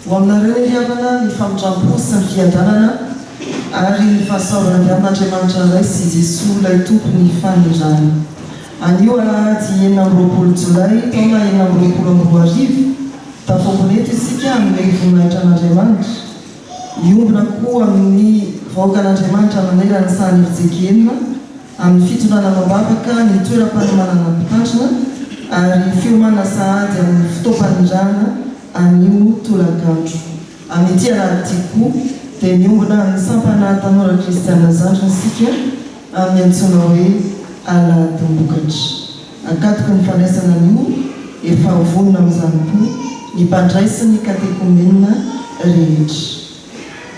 Ho aminareo ry havana ny famindram-po sy ny fiadanana ary ny fahasoavana avy amin'Andriamanitra Ray sy Jesoa ilay Tompo ny fanirahana. Anio alahady 26 jolay taona 2026, tafaombona eto isika hanome voninahitra an'Andriamanitra, hiombona koa amin'ny vahoakan'Andriamanitra manerana ny sahan'i Fjkm amin'ny fitondrana amam-bavaka ny toeram-panomanana mpitandrina ary fiomanana sahady amin'ny fotoam-panirahana anio tolakandro. Amin'ity alahady ity koa dia miombona amin'ny sampana Tanora Kristiana Zandriny isika amin'ny antsoina hoe Alahadim-bokatra. Ankatoky ny fandraisana anio, efa vonona amin'izany koa ny mpandray sy ny katekomenina rehetra.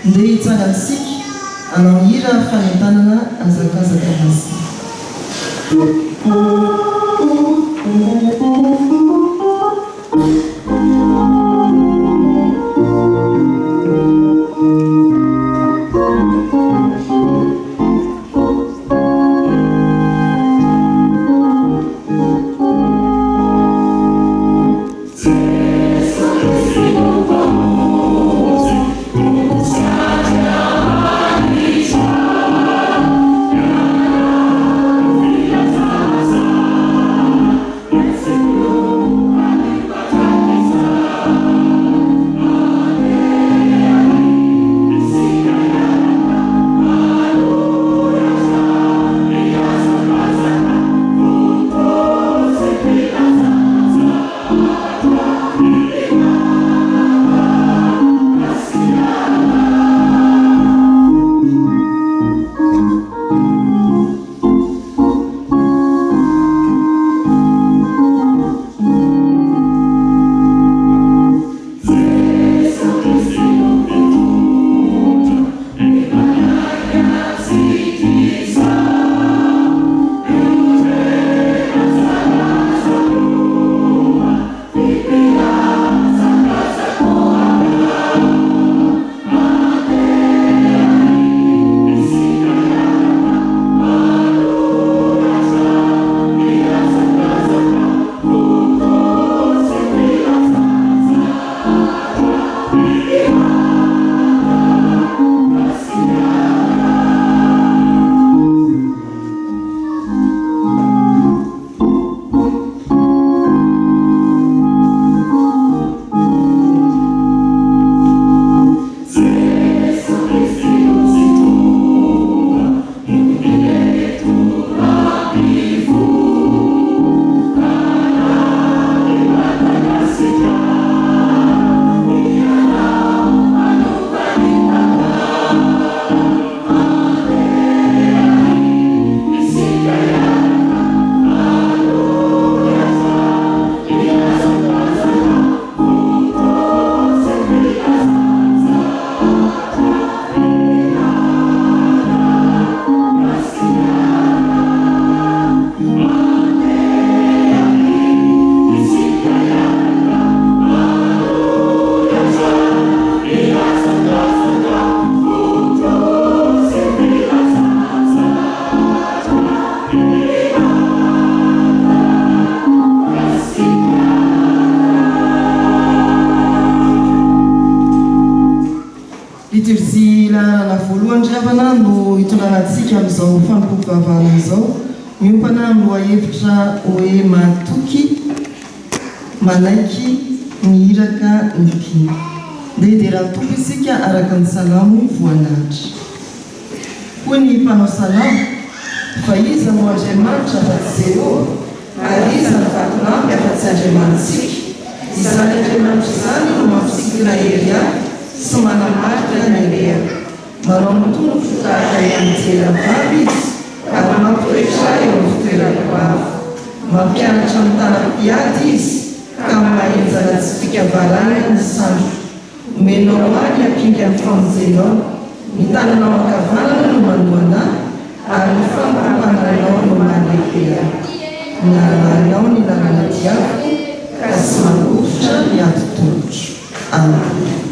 Ndeha hitsangana isika hanao hira fanentanana hazakazaka masina. Liturgie laharana voalohany ry havana no hitondrana antsika amin'izao fanompoam-pivavahana izao, miompana amin'ny lohahevitra hoe Matoky, manaiky ny iraka ny mpino. Ndeha hidera ny Tompo isika araka ny Salamo voalahatra. Hoy ny mpanao salamo, Fa iza no Andriamanitra afa-tsy Jehovah? Ary iza no vatolampy afa-tsy Andriamanitsika? Izany Andriamanitra izany no mampisikina hery ahy sy manamarika ny alehako. Manao ny tongotro tahaka ny an'ny jelavavy Izy, ary mampitoetra ahy eo amin'ny fitoerako avo. Mampianatra ny tanako hiady Izy, ka mahenjana tsipìka varahina ny sandriko. Omenao ahy ny ampingan'ny famonjenao, ny tananao ankavanana no manohana ahy, ary ny fampitampananao no mahalehibe ahy. Narahinao ny lalana diaviko, ka tsy mangovitra ny hadi-tongotro. Amen.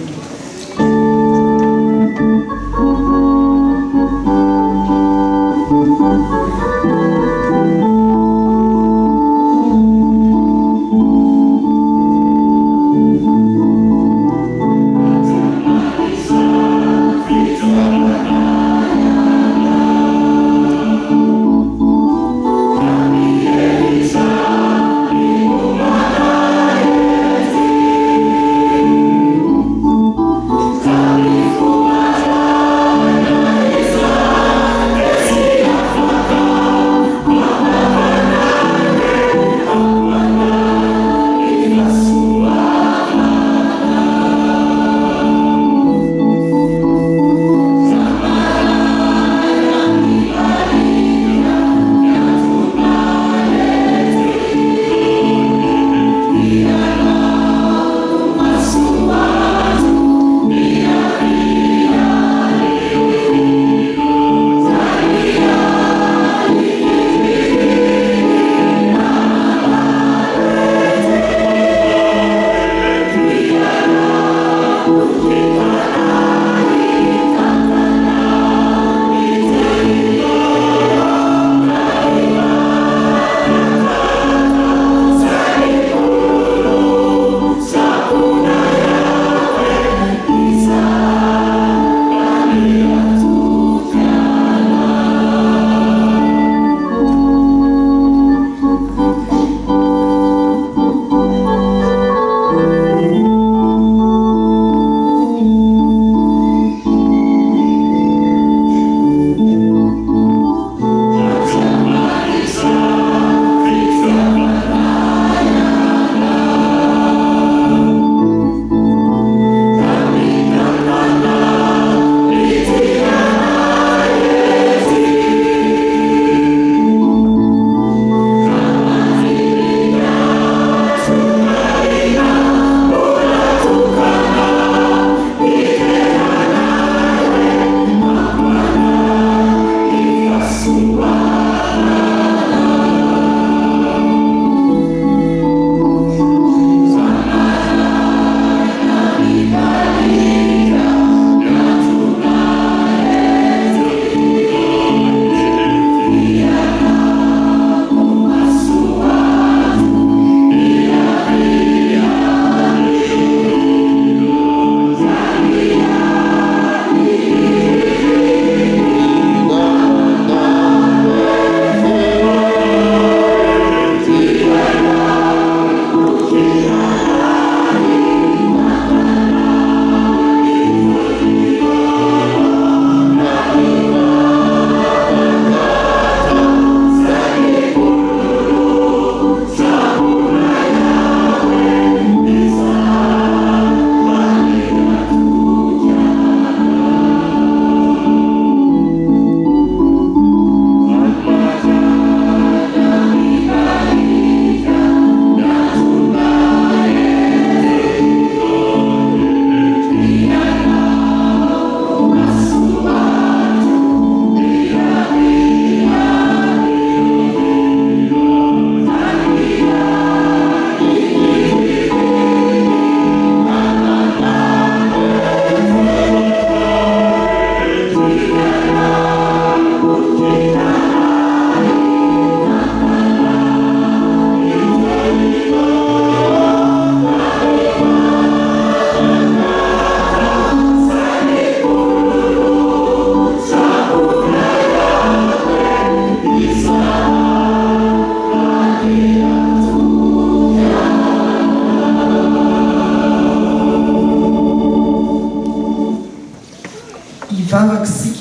Hivavaka isika.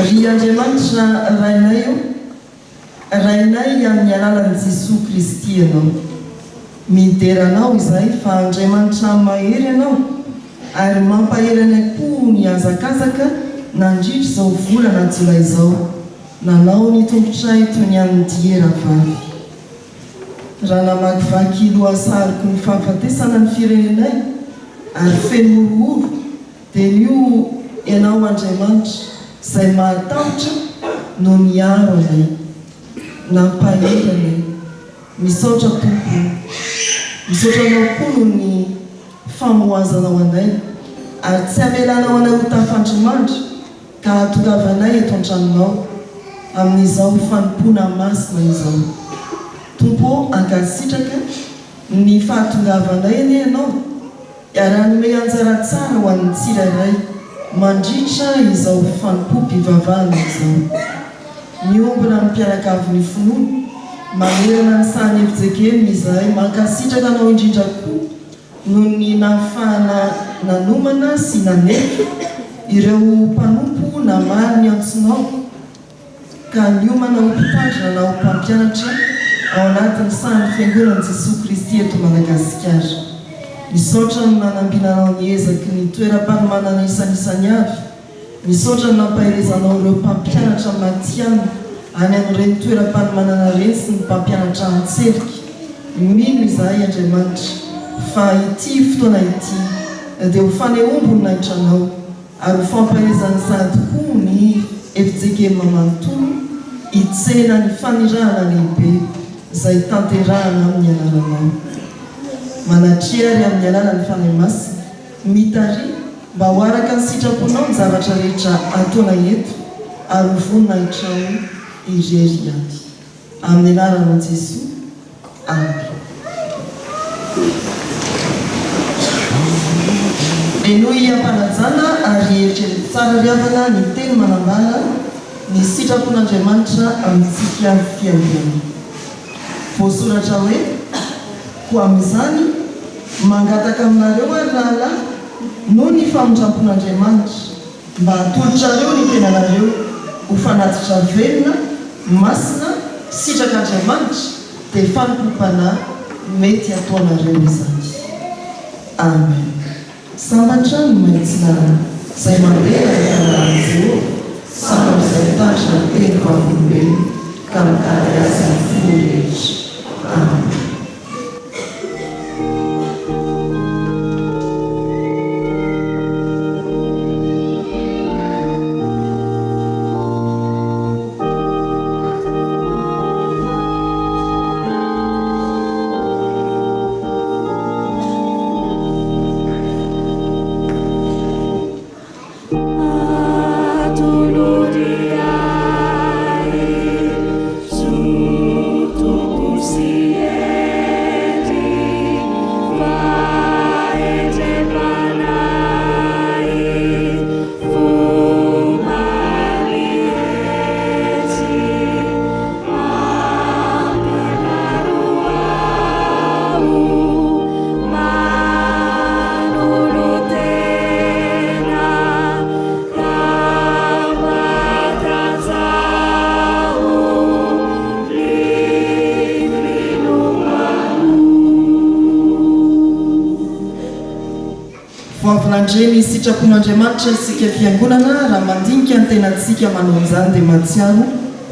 Ry Andriamanitra Rainay o, Rainay amin'ny alalan'i Jesoa Kristy Ianao. Midera Anao izahay fa Andriamanitra mahery Ianao ary mampahery anay koa ny hazakazaka nandritra izao volana jolay izao nanao ny tongotray toy ny an'ny diera vavy. Raha namakivaky lohasahaloko ny fahafatesana ny firenenay ary feno horohoro, dia nio Ianao Andriamanitra izay mahatahotra no niaro anay, nampahery anay. Misaotra Tompo o. Misaotra Anao koa noho ny famohazanao anay ary tsy hamelanao anay ho tafandrimandry ka hahatongavanay eto an-tranonao amin'izao fanompoana masina izao. Tompo ô, ankasitraka ny fahatongavanay anie Ianao ary hanome anjara tsara ho an'ny tsirairay mandritra izao fanompoam-pivavahana izao. Miombona amin'ny mpianakavin'ny finoana manerana ny sahan'i Evjegem izahay mankasitraka anao indrindra koa noho ny nahafahana nanomana sy nanefa ireo mpanompo namaly ny antsonao ka niomana ho mpitandrina na ho mpampianatra ao anatin'ny sahan'ny Fiangonan'i Jesoa Kristy eto Madagasikara. Misaotra ny nanambinanao ny ezaky ny toeram-panomanana isanisany avy. Misaotra ny nampaherezanao ireo mpampianatra matihanina any amin'ireny toeram-panomanana ireny sy ny mpampianatra an-tselika. Mino izahay Andriamanitra fa ity fotoana ity dia ho fanehoam-boninahitra Anao ary ho fampaherezana sahady koa ny fjkm manontolo hitsena ny fanirahana lehibe izay tanterahana amin'ny anaranao. Manatreha ary amin'ny alalan'ny Fanahy Masina. Mitariha mba ho araka ny sitraponao ny zavatra rehetra ataonay eto ary ho voninahitrao irery ihany. Amin'ny anaranao Jesoa. Amen. Henoy am-panajana ary eritrereto tsara ry havana ny teny manambara ny sitrapon'Andriamanitra amintsika fiangonana. Voasoratra hoe, Koa amin'izany, mangataka aminareo aho ry rahalahy, noho ny famindrampon'Andriamanitra, mba hatolotrareo ny tenanareo ho fanatitra velona, masina, sitrak'Andriamanitra, dia fanompoam-panahy mety hataonareo izany. Amen. Sambatra ny mahitsy lalana, izay mandeha araka ny lalan'i Jehovah, sambatra izay mitandrina ny teny vavolombelona, ka mitady azy amin'ny fony rehetra. Amen. Vao avy nandre ny sitrapon'Andriamanitra isika Fiangonana, raha mandinika ny tenantsika manao an'izany dia mahatsiaro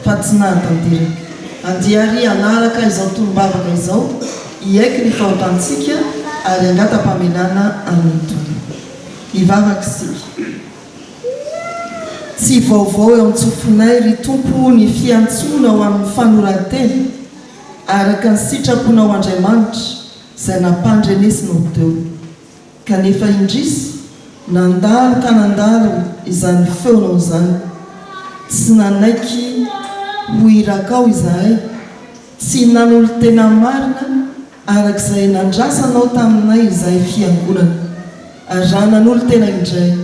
fa tsy nahatanteraka. Andeha àry hanaraka izao tonom-bavaka izao, hiaiky ny fahotantsika ary hangata-pamelana amin'ny Tompo. Hivavaka isika. Tsy vaovao eo an-tsofinay, ry Tompo, ny fiantsoana ho amin'ny fanoran-tena araka ny sitraponao Andriamanitra izay nampandrenesinao teo. Kanefa indrisy, nandalo ka nandalo izany feonao izany. Tsy nanaiky ho irakao izahay, tsy nanolo-tena marina araka izay nandrasanao taminay izahay fiangonana. Ary raha nanolo-tena indray,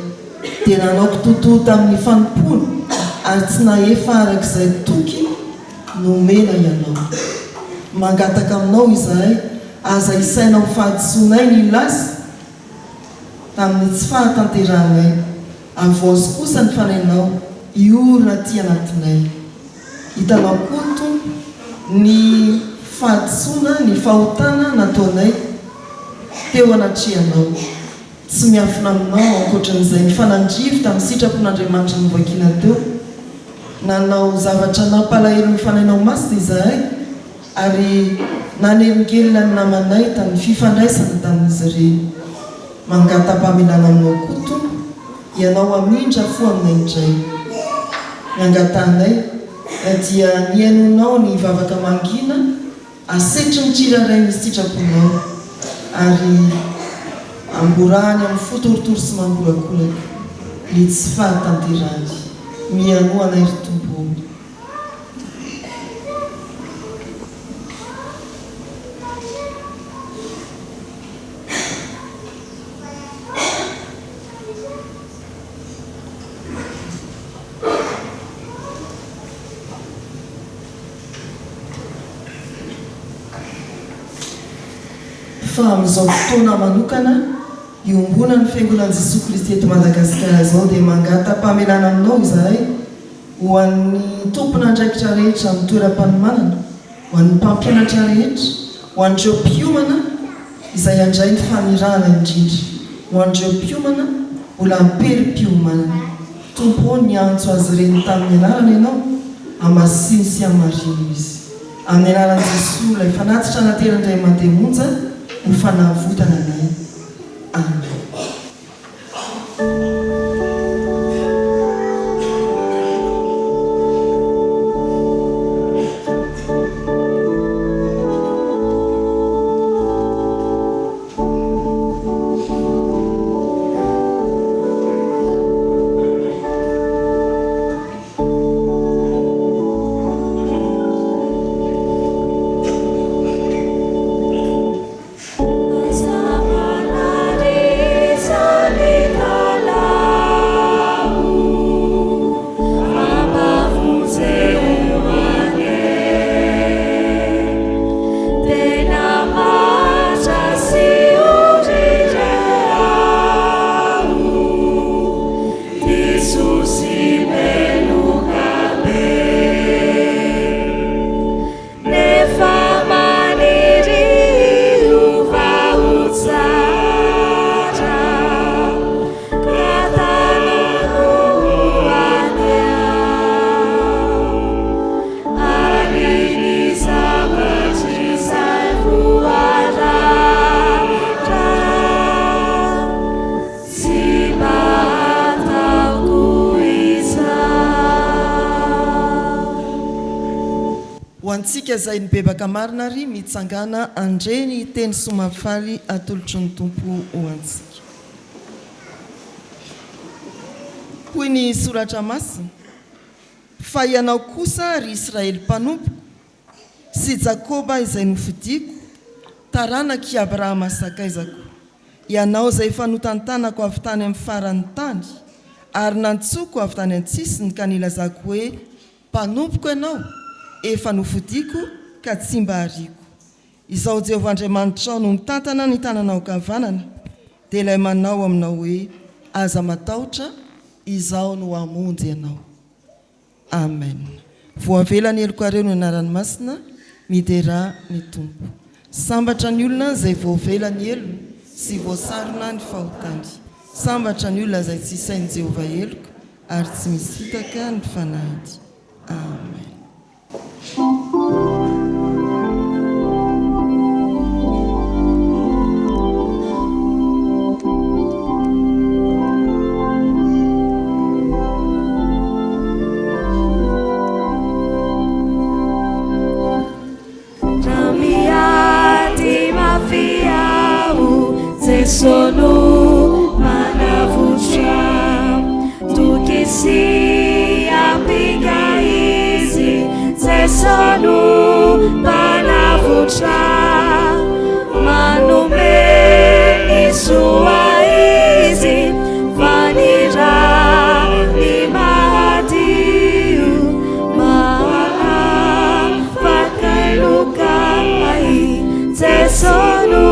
dia nanao kitoatoa tamin'ny fanompoana ary tsy nahefa araka izay toky nomena ianao. Mangataka aminao izahay Aza isaina ho fahadisoanay ny lasa tamin'ny tsy fahatanterahanay, avoazo kosa ny Fanahinao hiorina aty anatinay. Hitanao koa, Tompo, ny fahadisoana, ny fahotana nataonay teo anatrehanao. Tsy miafina aminao, ankoatran'izay nifanandrify tamin'ny sitrapon'Andriamanitra novakiana teo. Nanao zavatra nampalahelo ny Fanahinao Masina izahay. Ary nanelingelina ny namanay tamin'ny fifandraisana tamin'izy ireny. Mangata-pamelana aminao koa, Tompo, Ianao hamindra fo aminay indray. Ny angatahanay, dia ny hihainoanao ny vavaka mangina asetrin'ny tsirairay ny sitraponao, ary amborahany amin'ny fo torotoro sy mangorakoraka ny tsy fahatanterahany. Mihainoa anay, ry Tompo ô. Fa amin'izao fotoana manokana iombonan'ny Fiangonan'i Jesoa Kristy eto Madagasikara izao dia mangata-pamelana aminao izahay Ho an'ny tompon'andraikitra rehetra amin'ny toeram-panomanana, ho an'ny mpampianatra rehetra, ho an'ireo mpiomana izay handray ny fanirahana indrindra, ho an'ireo mpiomana mbola am-perim-piomanana. Tompo ô, niantso azy ireny tamin'ny anarana Ianao, hamasino sy hamarino izy. Amin'ny anaran'i Jesoa, ilay fanatitra nateran'ny Ray aman-dReny monja ho fanavotana anay. Amen. antsika izay nibebaka marina ary mitsangàna handre ny teny soa mahafaly atolotry ny Tompo ho antsika. Hoy ny Soratra Masina, Fa ianao kosa, ry Israely mpanompoko, sy Jakoba izay nofidiko, taranak'i Abrahama sakaizako, ianao izay efa notantanako avy tany amin'ny faran'ny tany, ary nantsoiko avy tany an-tsisiny ka nilazako hoe, Mpanompoko ianao, efa nofidiko ka tsy mba hariako. Izaho Jehovah Andriamanitrao no mitantana ny tananao ankavanana, dia ilay manao aminao hoe, Aza matahotra, Izaho no hamonjy anao. Amen. Voavela ny helokareo no anarany masina, miderà ny Tompo. Sambatra ny olona izay voavela ny helony sy voasarona ny fahotany. Sambatra ny olona izay tsy isain'i Jehovah heloka ary tsy misy fitaka ny fanahiny. Amen. Raha miady mafy aho, Jeso no manavotra. Toky sy ampinga Izy, Jeso no mpanavotra. Manome ny soa Izy, fa ny rany mahadio. Mahafaka heloka ahy, Jeso no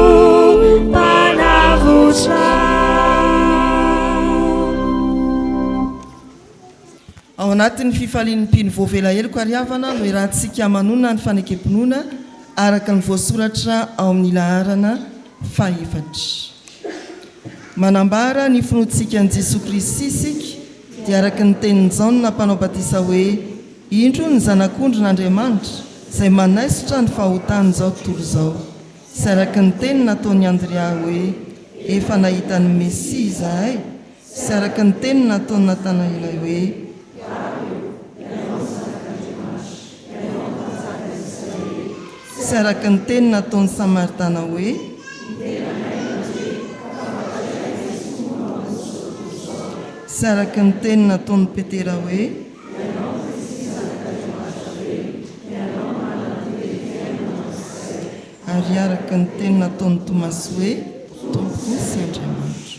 mpanavotra. Ao anatin'ny fifalian'ny mpino voavela heloka ry havana no iarahantsika manonona ny fanekem-pinoana araka ny voasoratra ao amin'ny laharana fahefatra. Manambara ny finoantsika an'i Jesoa Kristy isika dia araka ny tenin'i Jaona mpanao batisa hoe, Indro ny Zanak'ondrin'Andriamanitra izay manaisotra ny fahotan'izao tontolo izao, sy araka ny teny nataon'i Andrea hoe, Efa nahita ny Mesia izahay, Sy araka ny teny nataon'i Natanaela hoe. Sy araka ny teny nataon'ny Samaritana hoe. Sy araka ny teny nataon'i Petera hoe. Ary araka ny teny nataon'i Tomasy hoe, Tompoko sy Andriamanitro.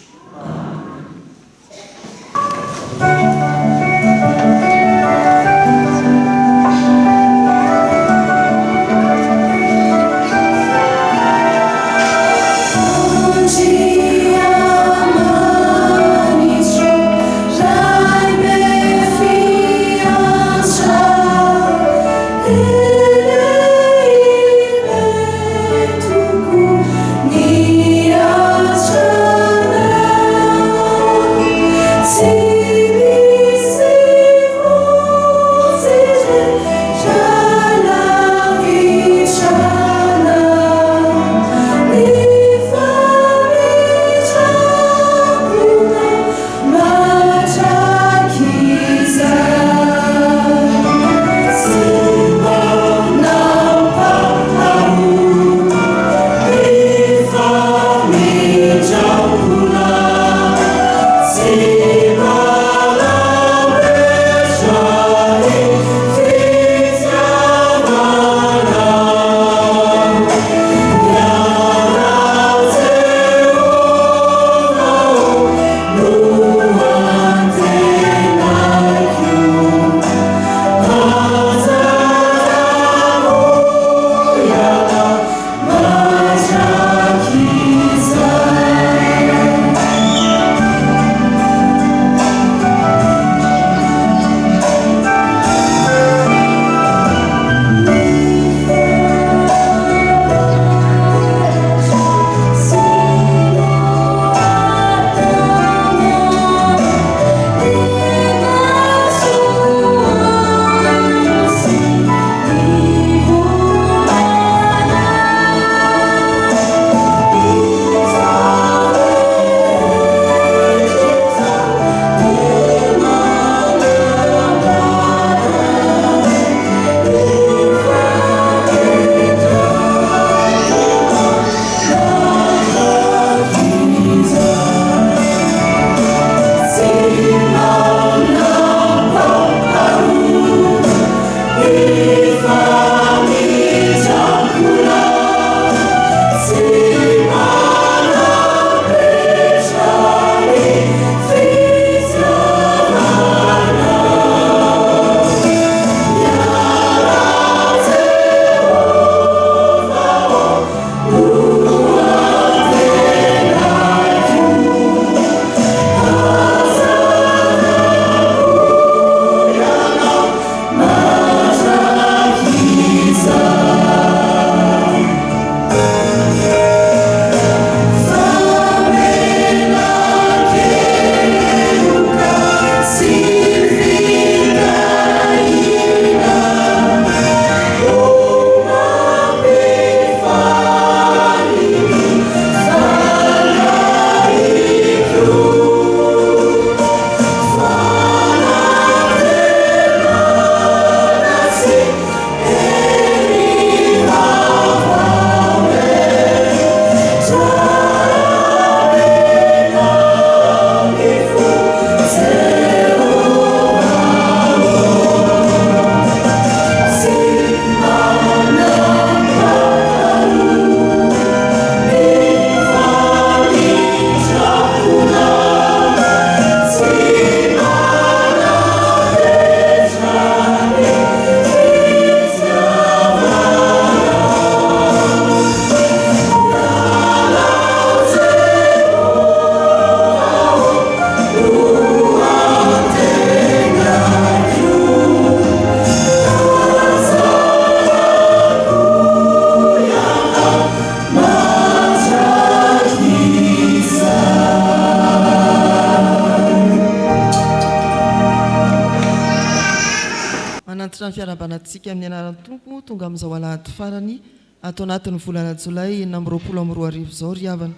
Manatitra ny fiarahabana antsika amin'ny anaran'ny Tompo tonga amin'izao alahady farany ato anatin'ny volana jolay 2026 izao ry havana,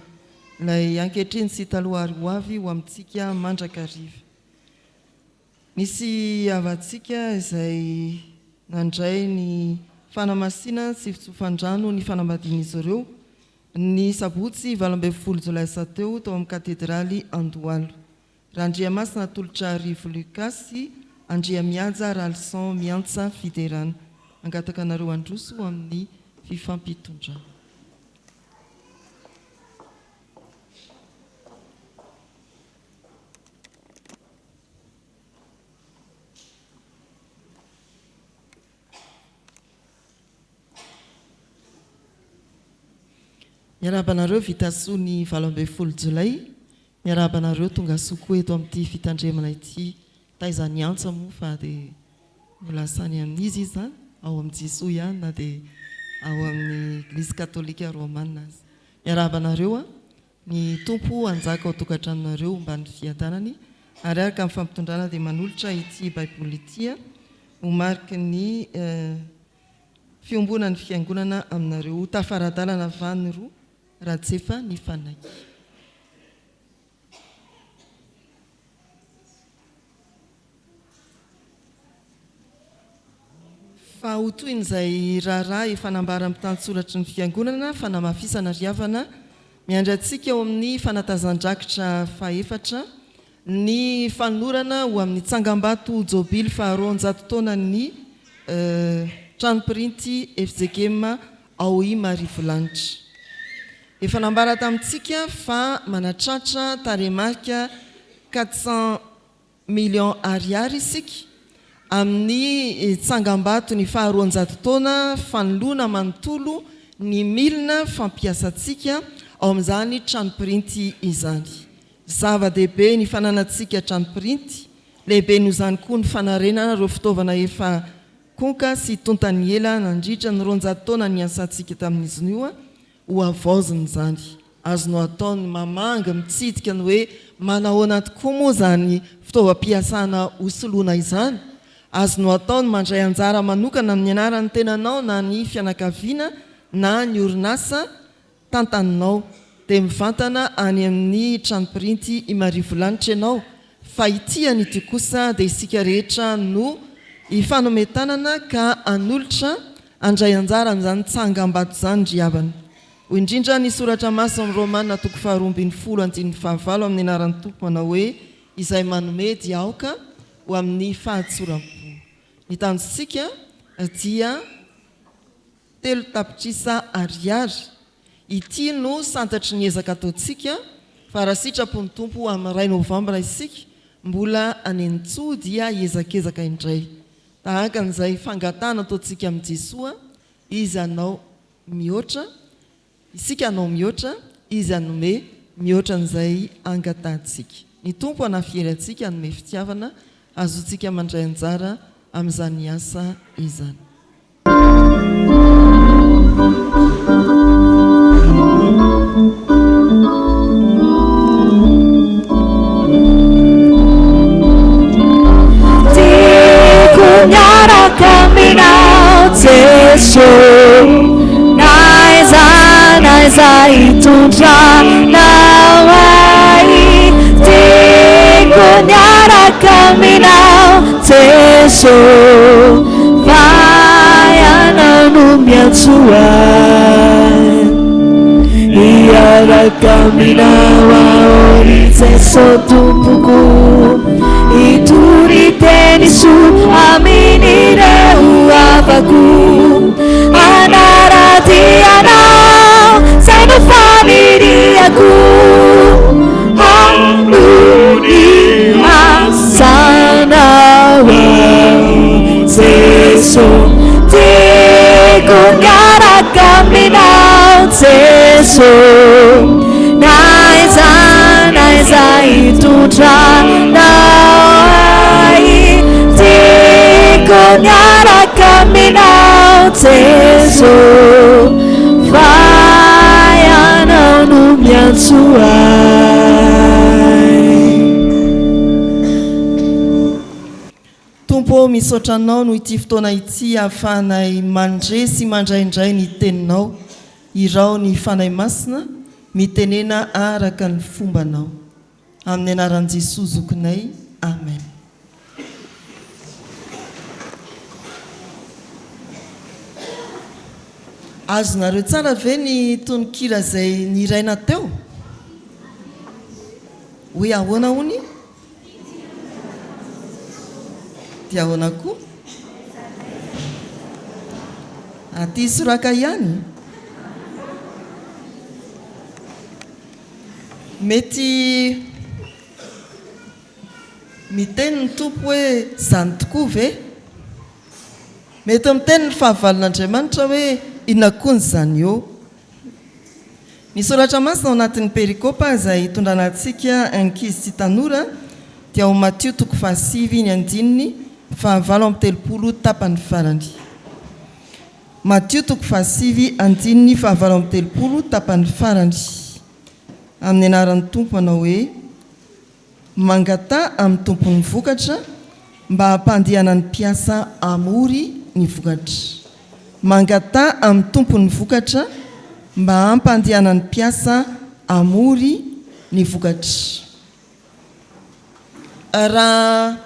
ilay ankehitriny sy taloha ary ho avy ho amintsika mandrakariva. Nisy havantsika izay nandray ny fanamasinana sy fitsofan-drano ny fanambadian'izy ireo ny sabotsy 18 jolay lasa teo tao amin'ny katedraly Andohalo. Randriamasina Tolotrarivo Lucas sy Andriamihaja Ralison Miantsa Fiderana. Mangataka anareo handroso ho amin'ny fifampitondrana. Miarahaba anareo vita soa ny 18 jolay. Miarahaba anareo tonga soa koa eto amin'ity fitandremana ity. Taiza ny antsa moa fa dia ho lasa any amin'iza izy izany? Ao amin'i Jesoa ihany na dia ao amin'ny Eglizy Katolika Romana aza. Miarahaba anareo an! Ny Tompo hanjaka ao tokantranonareo homban'ny fiadanany ary araka ny fampitondrana dia manolotra ity Baiboly ity ho mariky ny fiombonan'ny Fiangonana aminareo. Ho tafara-dalana va ny roa raha tsy efa nifanaiky? Fa ho tohin'izay raharaha efa nambaran'ny mpitantsoratry ny Fiangonana, fanamafisana ry havana, miandry antsika ao amin'ny fanatazan-drakitra fahefatra, ny fanolorana ho amin'ny tsangambato jobily faha-200 taonan'ny trano printy fjkm ao Imarivolanitra. Efa nambara tamintsika fa manatratra tarehimarika 400 Millions ariary isika amin'ny tsangambato ny faha 200 taona fanoloana manontolo ny milina fampiasantsika ao amin'izany trano printy izany. Zava-dehibe ny fananantsika trano printy, lehibe noho izany koa ny fanarenana ireo fitaovana efa konka sy tontan'ny ela nandritra ny 200 taona niasantsika tamin'izy io. Ho havaozina izany. Azonao atao ny mamangy, mitsidika ny hoe manahoana tokoa moa izany fitaovam-piasana hosoloana izany. Azonao atao ny mandray anjara manokana amin'ny anaran'ny tenanao na ny fianakaviana na ny orinasa tantaninao. Dia mivantana any amin'ny trano printy Imarivolanitra ianao Fa ity an'ity kosa dia isika rehetra no hifanome tanana ka hanolotra handray anjara amin'izany tsangambato izany ry havana. Hoy indrindra ny soratra masina ao amin'ny Romana toko faharoa ambin'ny folo andininy fahavalo amin'ny anaran'ny Tompo manao hoe izay manome dia aoka ho amin'ny fahatsoram-po. Ny tanjontsika dia. 3 tapitrisa ariary. Ity no santatry ny ezaka ataontsika fa raha sitrapon'ny Tompo amin'ny iray novambra isika mbola hanenitsoa dia hiezakezaka indray. Tahaka an'izay fangatahana ataontsika amin'i Jesoa, Izy hanao mihoatra, isika hanao mihoatra, Izy hanome mihoatra an'izay angatahantsika. Ny Tompo hanafy hery antsika hanome fitiavana hahazoantsika mandray anjara amin'izany asa izany. Tiako miaraka aminao Jeso Na aiza na aiza hitondranao ahy Tiako miaraka aminao Jeso Fa ianao no miantso ahy Hiaraka aminao aho ry Jeso Tompoko Hitory teny soa amin'ireo havako Hanara-dia anao izay no faniriako Hanohy ny asanao aho Jeso Tiako miaraka aminao Jeso Na aiza na aiza hitondranao ahy Tiako miaraka aminao Jeso Fa ianao no miantso ahy. Tompo ô, Tompo ô, misaotra Anao noho ity fotoana ity ahafahanay mandre sy mandraindray ny Teninao. Iraho ny Fanahy Masina, mitenena araka ny fombanao. Amin'ny anaran'i Jesoa Zokinay, Amen. Azonareo tsara ve ny tononkira izay nihiraina teo? Hoe ahoana hono? Dia ahoana koa? Aty Isoraka ihany? Mety miteny ny Tompo hoe izany tokoa ve? Mety miteny ny fahavalon'Andriamanitra hoe inona koa ny izany eo? Ny soratra masina ao anatin'ny perikopa izay itondrana antsika ankizy sy tanora dia ao Matio toko fahasivy ny andininy fahavalo amby 30 tapany farany. Matio toko fahasivy andininy fahavalo amby 30 tapany farany. Amin'ny anaran'ny Tompo manao hoe, Mangataha amin'ny Tompon'ny vokatra mba hampandehanany mpiasa hamory ny vokatra. Mangataha amin'ny Tompon'ny vokatra mba hampandehanany mpiasa hamory ny vokatra. Raha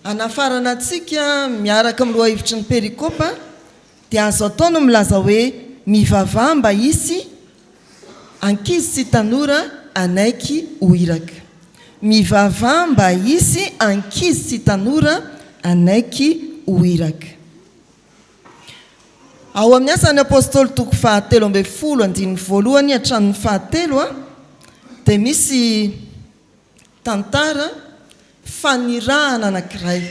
hanafarana antsika miaraka amin'ny lohahevitry ny perikopa dia azo atao ny milaza hoe mivavaha mba hisy ankizy sy tanora hanaiky ho iraka. Mivavaha mba hisy ankizy sy tanora hanaiky ho iraka. Ao amin'ny Asan'ny Apostoly toko fahatelo ambin'ny folo andininy voalohany hatramin'ny fahatelo dia misy Tantara, Fanirahana anankiray.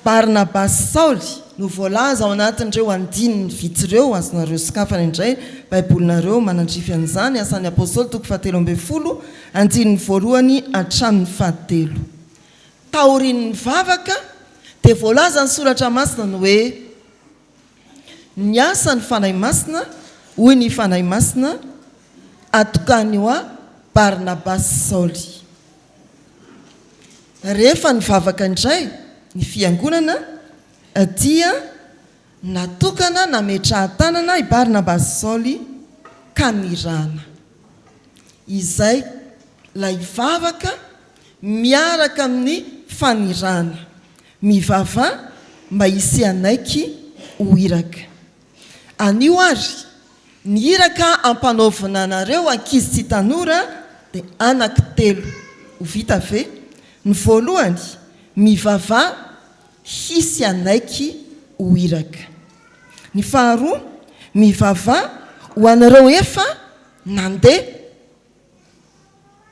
Barnabasy sy Saoly no voalaza ao anatin'ireo andininy vitsy ireo, azonareo sokafana indray Baibolinareo manandrify an'izany, Asan'ny Apostoly toko fahatelo ambin'ny folo, andininy voalohany hatramin'ny fahatelo. Taorian'ny vavaka dia voalazan'ny Soratra Masina ny hoe, Niasa ny Fanahy Masina, hoy ny Fanahy Masina, Atokany ho ahy Barnabasy sy Saoly. Rehefa nivavaka indray ny fiangonana dia natokana nametrahan-tanana i Barnabasy sy Saoly ka nirahana. Izay ilay vavaka miaraka amin'ny fanirahana. Mivavaha mba hisy hanaiky ho iraka. Anio ary, ny iraka ampanaovina anareo ankizy sy tanora dia anaky telo. Ho vita ve? Ny voalohany, mivavaha hisy hanaiky ho iraka. Ny faharoa, mivavaha ho anareo efa nandeha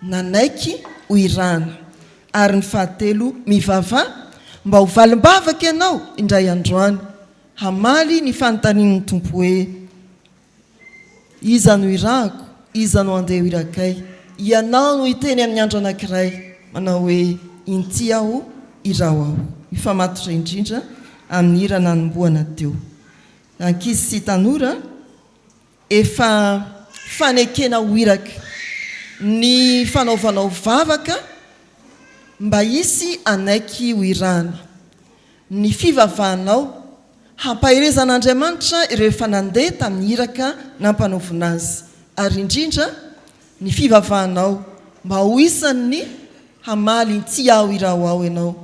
nanaiky ho irahana. Ary ny fahatelo, mivavaha mba ho valim-bavaka ianao indray andro any, hamaly ny fanontanian'ny Tompo hoe, Iza no irahako? Iza no handeha ho irakay? Ianao no hiteny amin'ny andro anankiray, manao hoe, Inty aho, iraho aho. Mifamatotra indrindra amin'ny hira nanombohana teo. Ankizy sy tanora, Efa fanekena ho iraka ny fanaovanao vavaka mba hisy hanaiky ho irahana. Ny fivavahanao hampaherezan'Andriamanitra ireo efa nandeha tamin'ny iraka nampanaovina azy, ary indrindra ny fivavahanao mba ho isan'ny hamaly inty aho iraho aho ianao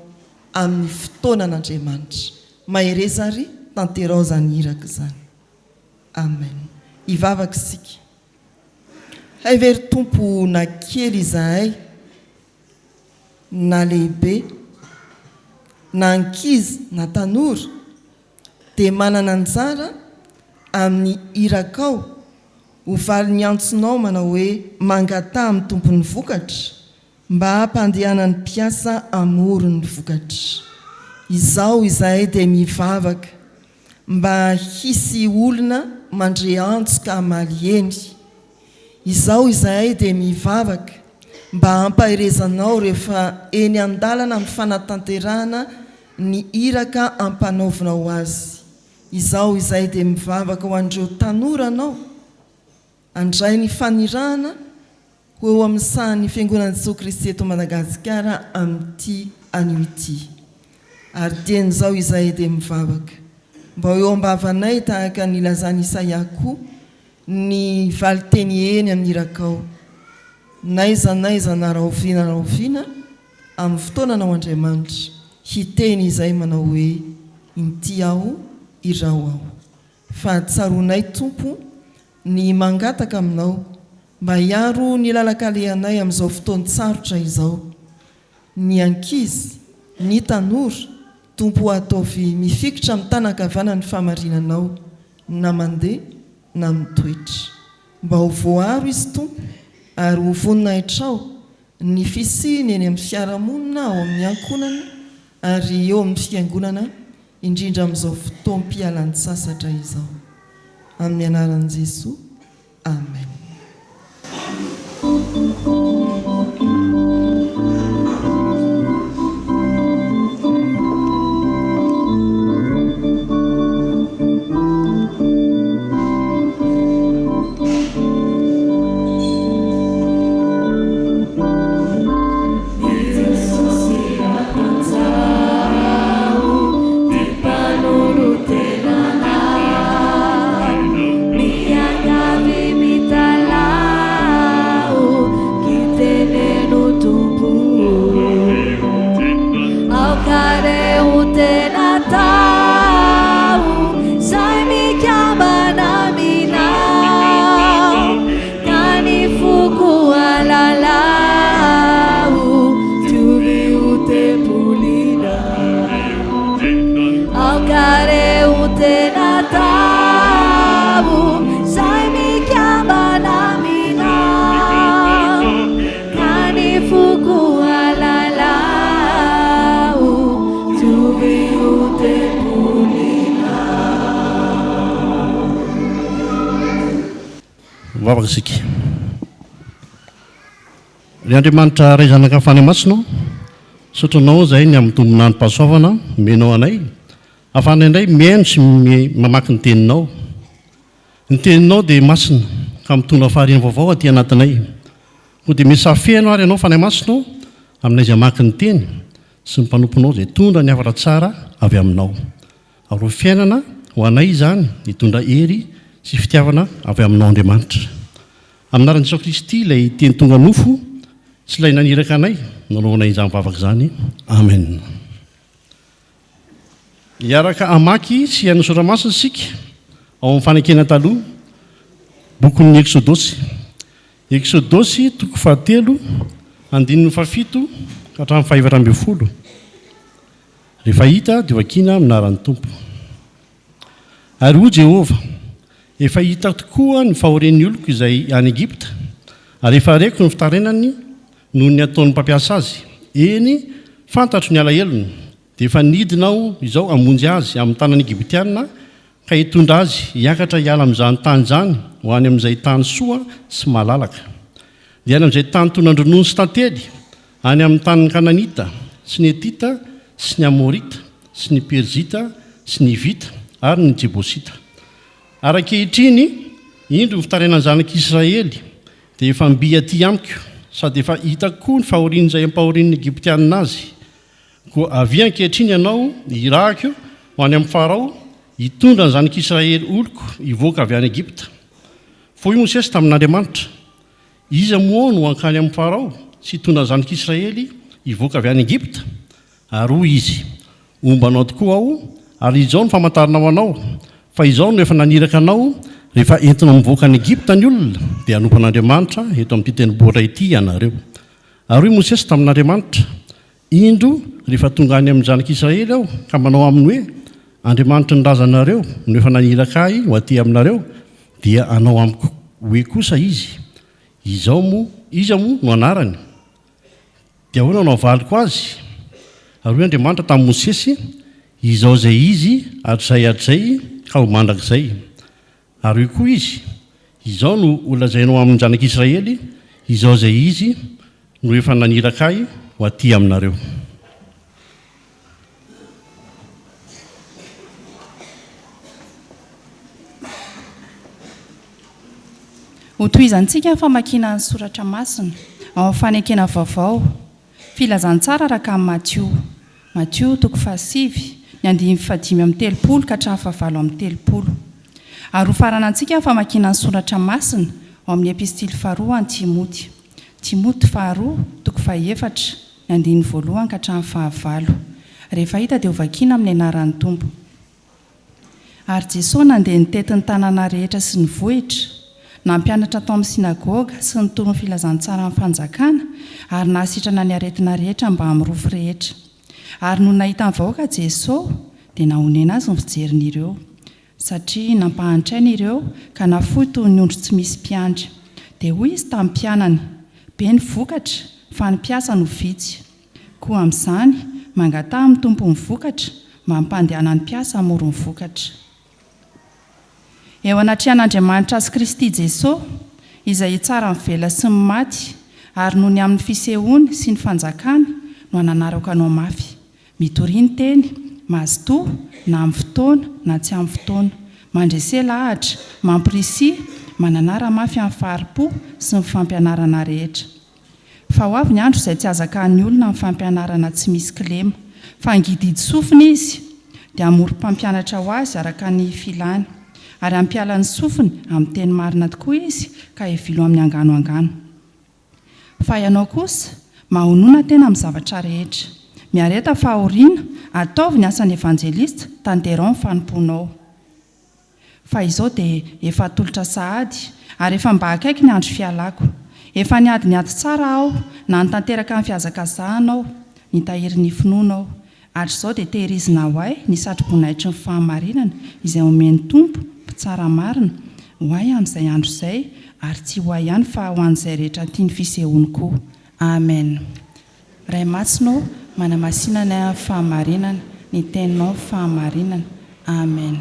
amin'ny fotoanan'Andriamanitra. Mahereza ary tanteraho izany iraka izany. Amen. Hivavaka isika. Hay ve ry Tompo na kely izahay na lehibe, na ankizy na tanora dia manana anjara amin'ny irakao ho valin'ny antsonao manao hoe mangataha amin'ny Tompon'ny vokatra mba hampandehanany mpiasa hamory ny vokatra. Izao izahay dia mivavaka mba hisy olona mandre antso ka hamaly eny. Izao izahay dia mivavaka mba hampaherezanao rehefa eny an-dalana amin'ny fanatanterahana ny iraka ampanaovinao azy. Izao izahay dia mivavaka ho an'ireo tanoranao handray ny fanirahana ho eo amin'ny sahan'ny Fiangonan'i Jesoa Kristy eto Madagasikara amin'ity anio ity. Ary dieny izao izahay dia mivavaka mba ho eo am-bavanay tahaka ny nilazan'i Isaia koa ny valinteny eny amin'ny irakao, N'aiza n'aiza na rahoviana rahoviana amin'ny fotoananao Andriamanitra, hiteny izahay manao hoe, Inty aho, iraho aho. Fa tsaroanay Tompo ny mangataka aminao mba hiaro ny lalan-kalehanay amin'izao fotoan-tsarotra izao. Ny ankizy, ny tanora, Tompo o ataovy mifikitra amin'ny tanan-kavanan'ny fahamarinanao na mandeha na mitoetra. Mba ho voaaro izy Tompo ary ho voninahitrao ny fisiany eny amin'ny fiarahamonina ao amin'ny ankohonana ary eo amin'ny fiangonana indrindra amin'izao fotoam-pialan-tsasatra izao. Amin'ny anaran'i Jesoa. Amen. Mivavaka isika. Ry Andriamanitra Ray Zanaka Fanahy Masina ô, misaotra Anao izahay ny amin'ny tombon'androm-pahasoavana omenao anay, ahafahanay indray mihaino sy mamaky ny Teninao. Ny Teninao dia masina ka mitondra fahariana vaovao aty anatinay. Koa dia misaha feno ary Ianao Fanahy Masina ô, aminay izay hamaky ny Teny sy ny mpanomponao izay hitondra ny hafatra tsara avy Aminao. Ary ho fiainana ho anay izany hitondra hery sy fitiavana avy Aminao Andriamanitra. Amin'ny anaran'i Jesoa Kristy ilay Teny tonga nofo sy ilay naniraka anay no anaovanay izany vavaka izany. Amen. Hiaraka hamaky sy hihaino ny Soratra Masina isika ao amin'ny Fanekena Taloha, bokin'ny Eksodosy. Eksodosy toko fahatelo, andininy fahafito ka hatramin'ny fahefatra ambin'ny folo. Rehefa hita dia vakiana amin'ny anaran'ny Tompo. Ary hoy Jehovah, Efa hitako tokoa ny fahorian'ny oloko izay any Egypta, ary efa reko ny fitarainany noho ny ataon'ny mpampiasa azy. Eny, fantatro ny alahelony, dia efa nidina Aho izao hamonjy azy amin'ny tanan'ny Egyptiana ka hitondra azy hiakatra hiala amin'izany tany izany ho any amin'izay tany soa sy malalaka, dia any amin'izay tany tonan-dronono sy tantely, Any amin'ny tanin'ny Kananita sy ny Hetita sy ny Amorita sy ny Perizita sy ny Hivita ary ny Jebosita. Ary ankehitriny, indro ny fitarainan'ny zanak'Israely dia efa mby aty amiko, sady efa hitako koa ny fahorian'izay ampahorian'ny Egyptianina azy. Koa avia ankehitriny ianao, hirahako ho any amin'i Farao, hitondra ny zanak'Israely oloko hivoaka avy any Egypta. Fa hoy Mosesy tamin'Andriamanitra, Iza moa no hankany amin'i Farao sy hitondra ny zanak'Israely hivoaka avy any Egypta? Ary hoy izy, Homba anao tokoa aho, ary izao no famantarana ho anao, fa izao no efa naniraka anao, rehefa entinao mivoaka any Egypta ny olona, dia hanompo an'Andriamanitra eto amin'ity tendrombohitra ity ianareo. Ary hoy Mosesy tamin'Andriamanitra, Indro, rehefa tonga any amin'ny zanak'Israely aho ka manao aminy hoe, Andriamanitry ny razanareo no efa naniraka ahy ho aty aminareo, dia hanao amiko hoe kosa izy, Izao moa, iza moa no anarany? Dia ahoana no havaliko azy? Ary hoy Andriamanitra tamin'i Mosesy, Izao izay Izy hatrizay hatrizay ka ho mandrakizay. Ary hoy koa Izy, Izao no holazainao amin'ny zanak'Israely, Izao izay Izy no efa naniraka Ahy ho aty aminareo. Hotohizantsika ny famakiana ny soratra masina ao amin'ny Fanekena Vaovao, Filazantsara araka an'i Matio. Matio toko fahasivy, ny andininy fahadimy amby 30 ka hatramin'ny fahavalo amby 30. Ary hofaranantsika ny famakiana ny soratra masina ao amin'ny epistily faharoa an'i Timoty. Timoty faharoa, toko fahefatra, ny andininy voalohany ka hatramin'ny fahavalo. Rehefa hita dia hovakiana amin'ny anaran'ny Tompo. Ary Jesoa nandeha nitety ny tanàna rehetra sy ny vohitra, nampianatra tao amin'ny synagoga sy nitory ny filazantsaran'ny fanjakana ary nahasitrana ny aretina rehetra mbamin'ny rofy rehetra. Ary nony nahita ny vahoaka Jesoa, dia nahonena azy ny fijeriny ireo, satria nampahantraina ireo ka nafoy toy ny ondry tsy misy mpiandry. Dia hoy Izy tamin'ny mpianany, Be ny vokatra, fa ny mpiasa no vitsy. Koa amin'izany, mangataha amin'ny Tompon'ny vokatra mba hampandehana ny mpiasa hamory ny vokatra. Eo anatrehan'Andriamanitra sy Kristy Jeso, izay hitsara ny velona sy ny maty, ary noho ny amin'ny fisehoany sy ny fanjakany no ananarako anao mafy. Mitoria ny teny, mazotoa, na amin'ny fotoana na tsy amin'ny fotoana. Mandrese lahatra, mampirisiha, mananara mafy amin'ny fahari-po sy ny fampianarana rehetra. Fa ho avy ny andro izay tsy hazakan'ny olona ny fampianarana tsy misy kilema, fa hangidihidy sofina izy, dia hamory mpampianatra ho azy araka ny filany, ary hampiala ny sofiny amin'ny teny marina tokoa izy ka hivilo amin'ny angano angano. Fa ianao kosa, mahonona tena amin'ny zavatra rehetra. Miareta fahoriana, ataovy ny asan'ny evanjelista, tanteraho ny fanompoanao. Fa izao dia efa atolotra sahady, ary efa mba akaiky ny andro fialako. Efa niady ny ady tsara aho, nanatanteraka ny fihazakazahana aho, nitahiry ny finoana aho. Hatrizao dia tehirizina ho ahy ny satroboninahitry ny fahamarinana, izay omen'ny Tompo, Mpitsara marina, ho ahy amin'izay andro izay, ary tsy ho ahy ihany fa ho an'izay rehetra tia ny fisehoany koa. Amen. Ray Masina ô, manamasina anay amin'ny fahamarinana, ny Teninao ny fahamarinana. Amen.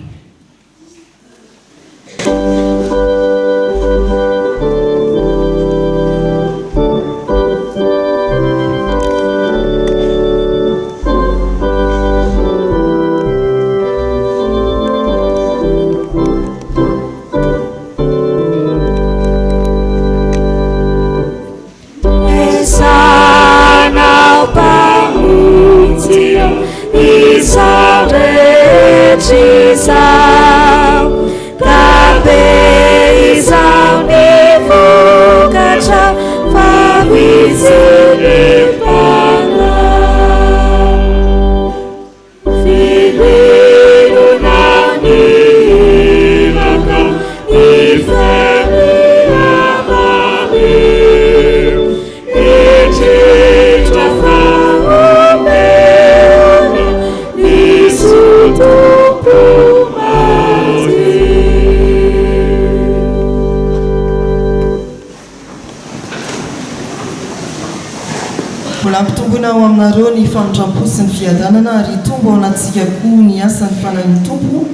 Mbola ampitomboina ao aminareo ny famindram-po sy ny fiadanana ary hitombo ao anatintsika koa ny asan'ny Fanahin'ny Tompo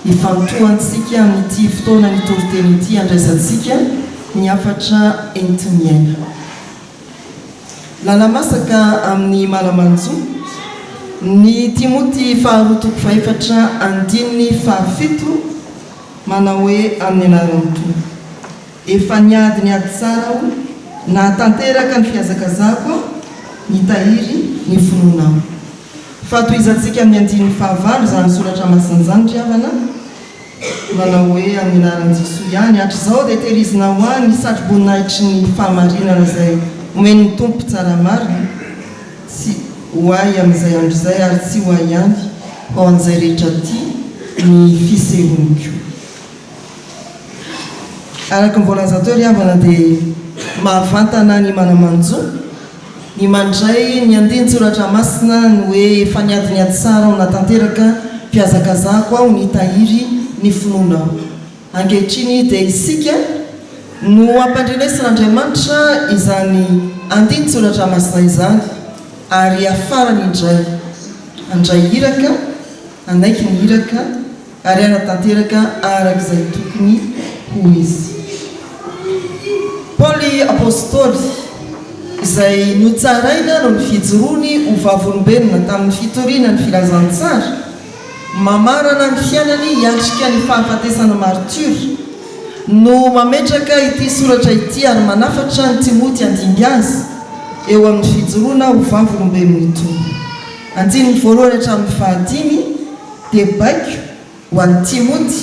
hifantohantsika amin'ity fotoana ny toriteny ity handraisantsika ny hafatra enti-miaina. Lala-masaka amin'ny mana-manjo, ny Timoty faharoa toko fahefatra andininy fahafito manao hoe amin'ny anaran'ny Tompo. Efa niady ny ady tsara aho, nahatanteraka ny fihazakazahako aho, nitahiry ny finoana aho. Fa tohizantsika amin'ny andininy fahavalo izany soratra masina izany ry havana, manao hoe amin'ny anaran'i Jesoa ihany, hatrizao dia tehirizina ho ahy ny satroboninahitry ny fahamarinana izay omen'ny Tompo mpitsara marina, tsy ho ahy amin'izay andro izay ary tsy ho ahy ihany, fa ho an'izay rehetra tia ny fisehoany koa. Araka ny voalaza teo ry havana dia mahavantana ny mana-manjo ny mandray ny andinin-tsoratra masina ny hoe efa niady ny ady tsara aho natanteraka fihazakazahako aho nitahiry ny finoana aho. Ankehitriny dia isika no ampandrenesin'Andriamanitra izany andinin-tsoratra masina izany ary hiafarany indray handray iraka, hanaiky ny iraka, ary hanatanteraka araka izay tokony ho izy. Paoly Apostoly, izay notsaraina noho ny fijoroany ho vavolombelona tamin'ny fitoriana ny filazantsara, mamarana ny fiainany hiatrika ny fahafatesana martiora, no mametraka ity soratra ity ary manafatra an'i Timoty handimby azy eo amin'ny fijoroana ho vavolombelon'ny Tompo. Andininy voalohany hatramin'ny fahadimy dia baiko ho an'i Timoty,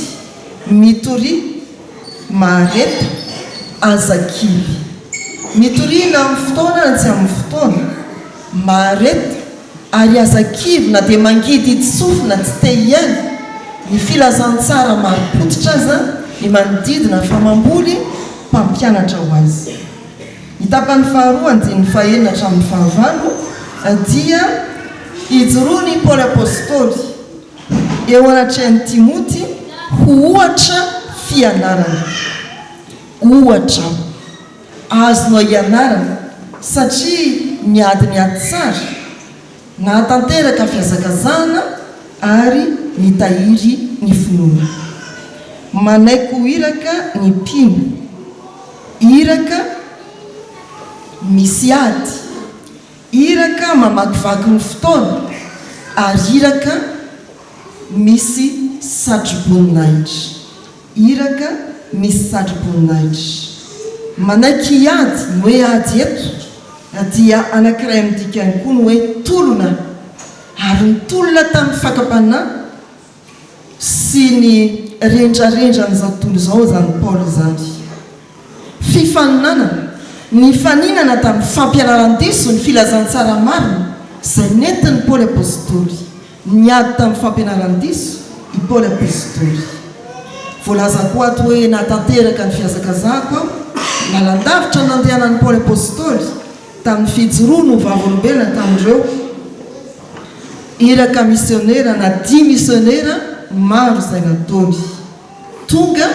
Mitoria, mahareta, aza kivy. Mitoria na amin'ny fotoana na tsy amin'ny fotoana. Mahareta ary aza kivy na dia mangidihidy sofina tsy te hihaino ny filazantsara marim-pototra aza ny manodidina fa mamboly mpampianatra ho azy. Ny tapany faharoa, andininy fahenina hatramin'ny fahavalo, dia ijoroan'i Paoly Apostoly eo anatrehan'i Timoty ho ohatra fianarana. Ohatra azonao ianarana satria niady ny ady tsara, nahatanteraka fihazakazahana ary nitahiry ny finoana. Manaiky ho iraka ny mpino. Iraka misy ady, iraka mamakivaky ny fotoana ary iraka misy satroboninahitra. Iraka misy satroboninahitra. Manaiky hiady, ny hoe ady eto dia anankiray amin'ny dikany koa ny hoe tolona, ary nitolona tamin'ny fakam-panahy sy ny rendrarendran'izao tontolo izao izany Paoly izany. Fifaninanana, nifaninana tamin'ny fampianaran-diso ny filazantsara marina izay nentin'i Paoly Apostoly. Niady tamin'ny fampianaran-diso i Paoly Apostoly. Voalaza koa ato hoe nahatanteraka ny fihazakazahako aho, lalandavitra nandehanan'i Paoly Apostoly tamin'ny fijoroany ho vavolombelona tamin'ireo iraka misionera na dia misionera maro izay nataony. Tonga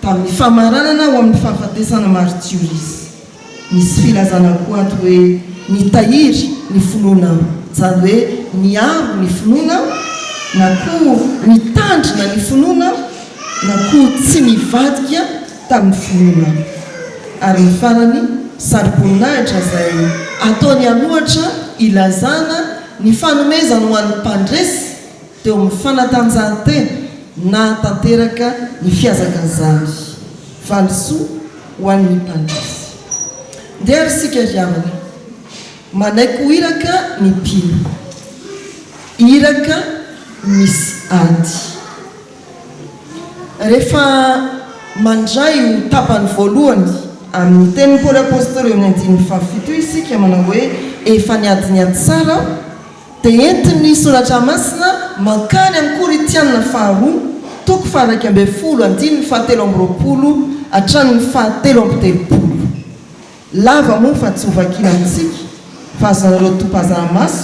tamin'ny famaranana ho amin'ny fahafatesana maritiora izy. Misy filazana koa ato hoe nitahiry ny finoana aho, izany hoe niaro ny finoana aho, na koa nitandrina ny finoana aho, na koa tsy nivadika tamin'ny finoana aho. Ary ny farany, saro-boninahitra izay ataony an'ohatra ilazana ny fanomezany ho an'ny mpandresy teo amin'ny fanatanjahantena nahatanteraka ny fihazakazahany. Valisoa ho an'ny mpandresy. Ndeha ary isika ry havana, manaiky ho iraka ny mpino. Iraka misy ady. Rehefa mandray io tapany voalohany amin'ny tenin'i Paoly Apostoly eo amin'ny andininy fahafito io isika manao hoe efa niady ny ady tsara aho, dia entin'ny Soratra Masina mankany amin'ny Korintiana faharoa, toko faha-11, andininy faha-23 hatramin'ny faha-33. Lava moa fa tsy hovakiana amintsika fa azonareo topazana maso,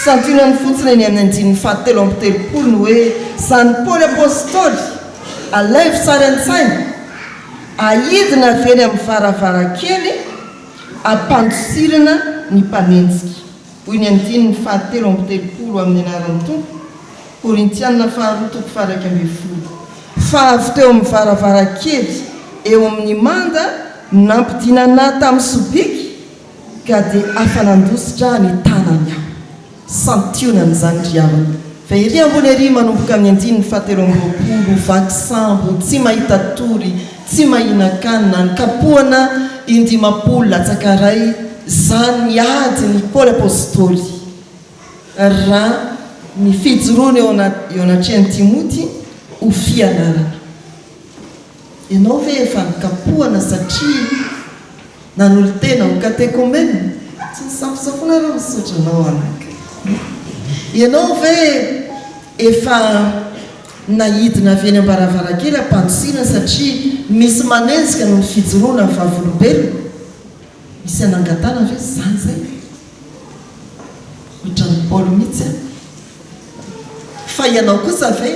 santionany fotsiny eny amin'ny andininy faha-33 ny hoe izany Paoly Apostoly, alaivo sary an-tsaina, ahidina avy eny amin'ny varavarankely, ampandosirana ny mpanenjika. Hoy ny andininy faha-33 amin'ny anaran'ny Tompo, Korintiana faharoa toko faha-11, Fa avy teo amin'ny varavarankely eo amin'ny manda nampidinana tamin'ny sobiky, ka dia afa-nandositra ny tanany aho. Santionany izany ry havana. Fa ery ambony ery manomboka amin'ny andininy faha-23, vaky sambo, tsy mahita tory, Tsy mahinan-kanina, nikapohana indimampolo latsaka iray izany ny adin' i Paoly Apostoly, raha ny fijoroany eo eo anatrehan'i Timoty ho fianarana. Ianao ve efa nikapohana satria nanolo-tena ho katekomena? Tsy nisafosafoana raha misaotra anao anaka. Ianao ve efa Naidina avy eny am-baravarankely am-pandosirana satria misy manenjika noho ny fijoroana vavolombelona. Misy anangatana ve izany izay? Ohatran'i Paoly mihitsy an! Fa ianao kosa ve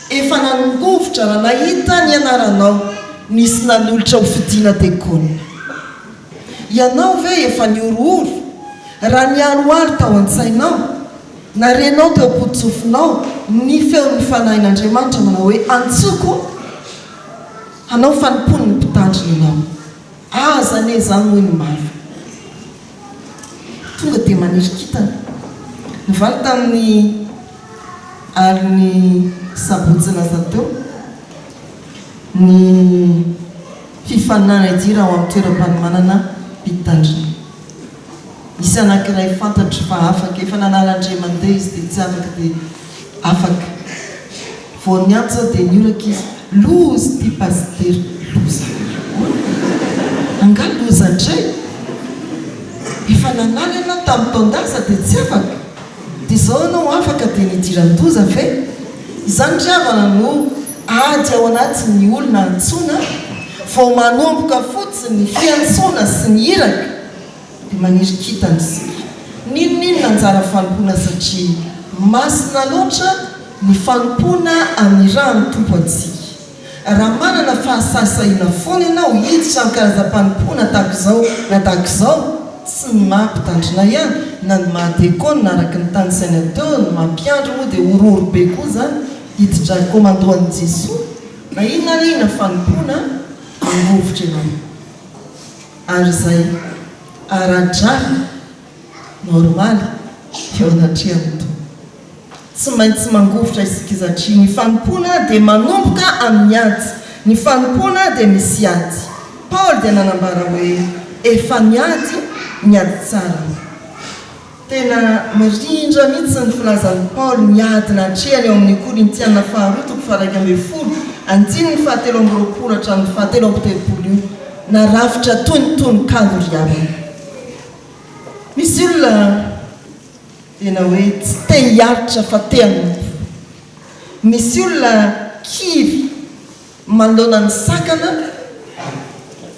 efa nangovitra raha nahita ny anaranao nisy nanolotra ho fidiana dekona? Ianao ve efa nihorohoro raha niharoharo tao an-tsainao na renao teo am-pototsofinao ny feon'ny Fanahin'Andriamanitra manao hoe, Antsoiko hanao fanompoana ny mpitandrina ianao? Aza anie izany hoy ny maro. Tonga dia maniry kintana. Nivaly tamin'ny alin'ny sabotsy lasa teo ny fifaninanana hidirana ao amin'ny toeram-panomanana mpitandrina. Misy anankiray fantatro fa afaka, efa nanala indray mandeha izy dia tsy afaka dia afaka. Vao niantso aho dia nioraka izy, loza ity pasitera, loza ahoana? Angaha loza indray? Efa nanala ianao tamin'ny taon-dasa dia tsy afaka? Dia izao ianao afaka dia nidiran-doza ve? Izany ry havana no ady ao anatin'ny olona antsoina, vao manomboka fotsiny ny fiantsoana sy ny iraka dia maniry kintana isika. N'inon'inona anjara fanompoana satria masina loatra ny fanompoana anirahan'ny Tompo antsika. Raha manana fahasahisahiana foana ianao hiditra amin'ny karazam-panompoana tahaka izao na tahaka izao, tsy ny maha mpitandrina ihany, na ny maha dekona araka ny tanisaina teo, ny maha mpiandry moa dia horohoro be koa izany hiditra commando an'i Jesoa, na inona na inona fanompoana, mangovitra ianao. Ary izay ara-drariny, normaly, eo anatrehan'ny Tompo. Tsy maintsy mangovitra isika satria ny fanompoana dia manomboka amin'ny ady. Ny fanompoana dia misy ady. Paoly dia nanambara hoe, Efa niady ny ady tsara aho. Tena mirindra mihitsy ny filazan'i Paoly ny ady natrehany ao amin'ny Korintiana faharoa toko faha-11, andininy fahatelo amby 20 hatramin'ny fahatelo amby 30 io, narafitra toy ny tononkalo ry havana. Misy olona. Tena hoe tsy te hiaritra fa te hanompo. Misy olona kivy manoloana ny sakana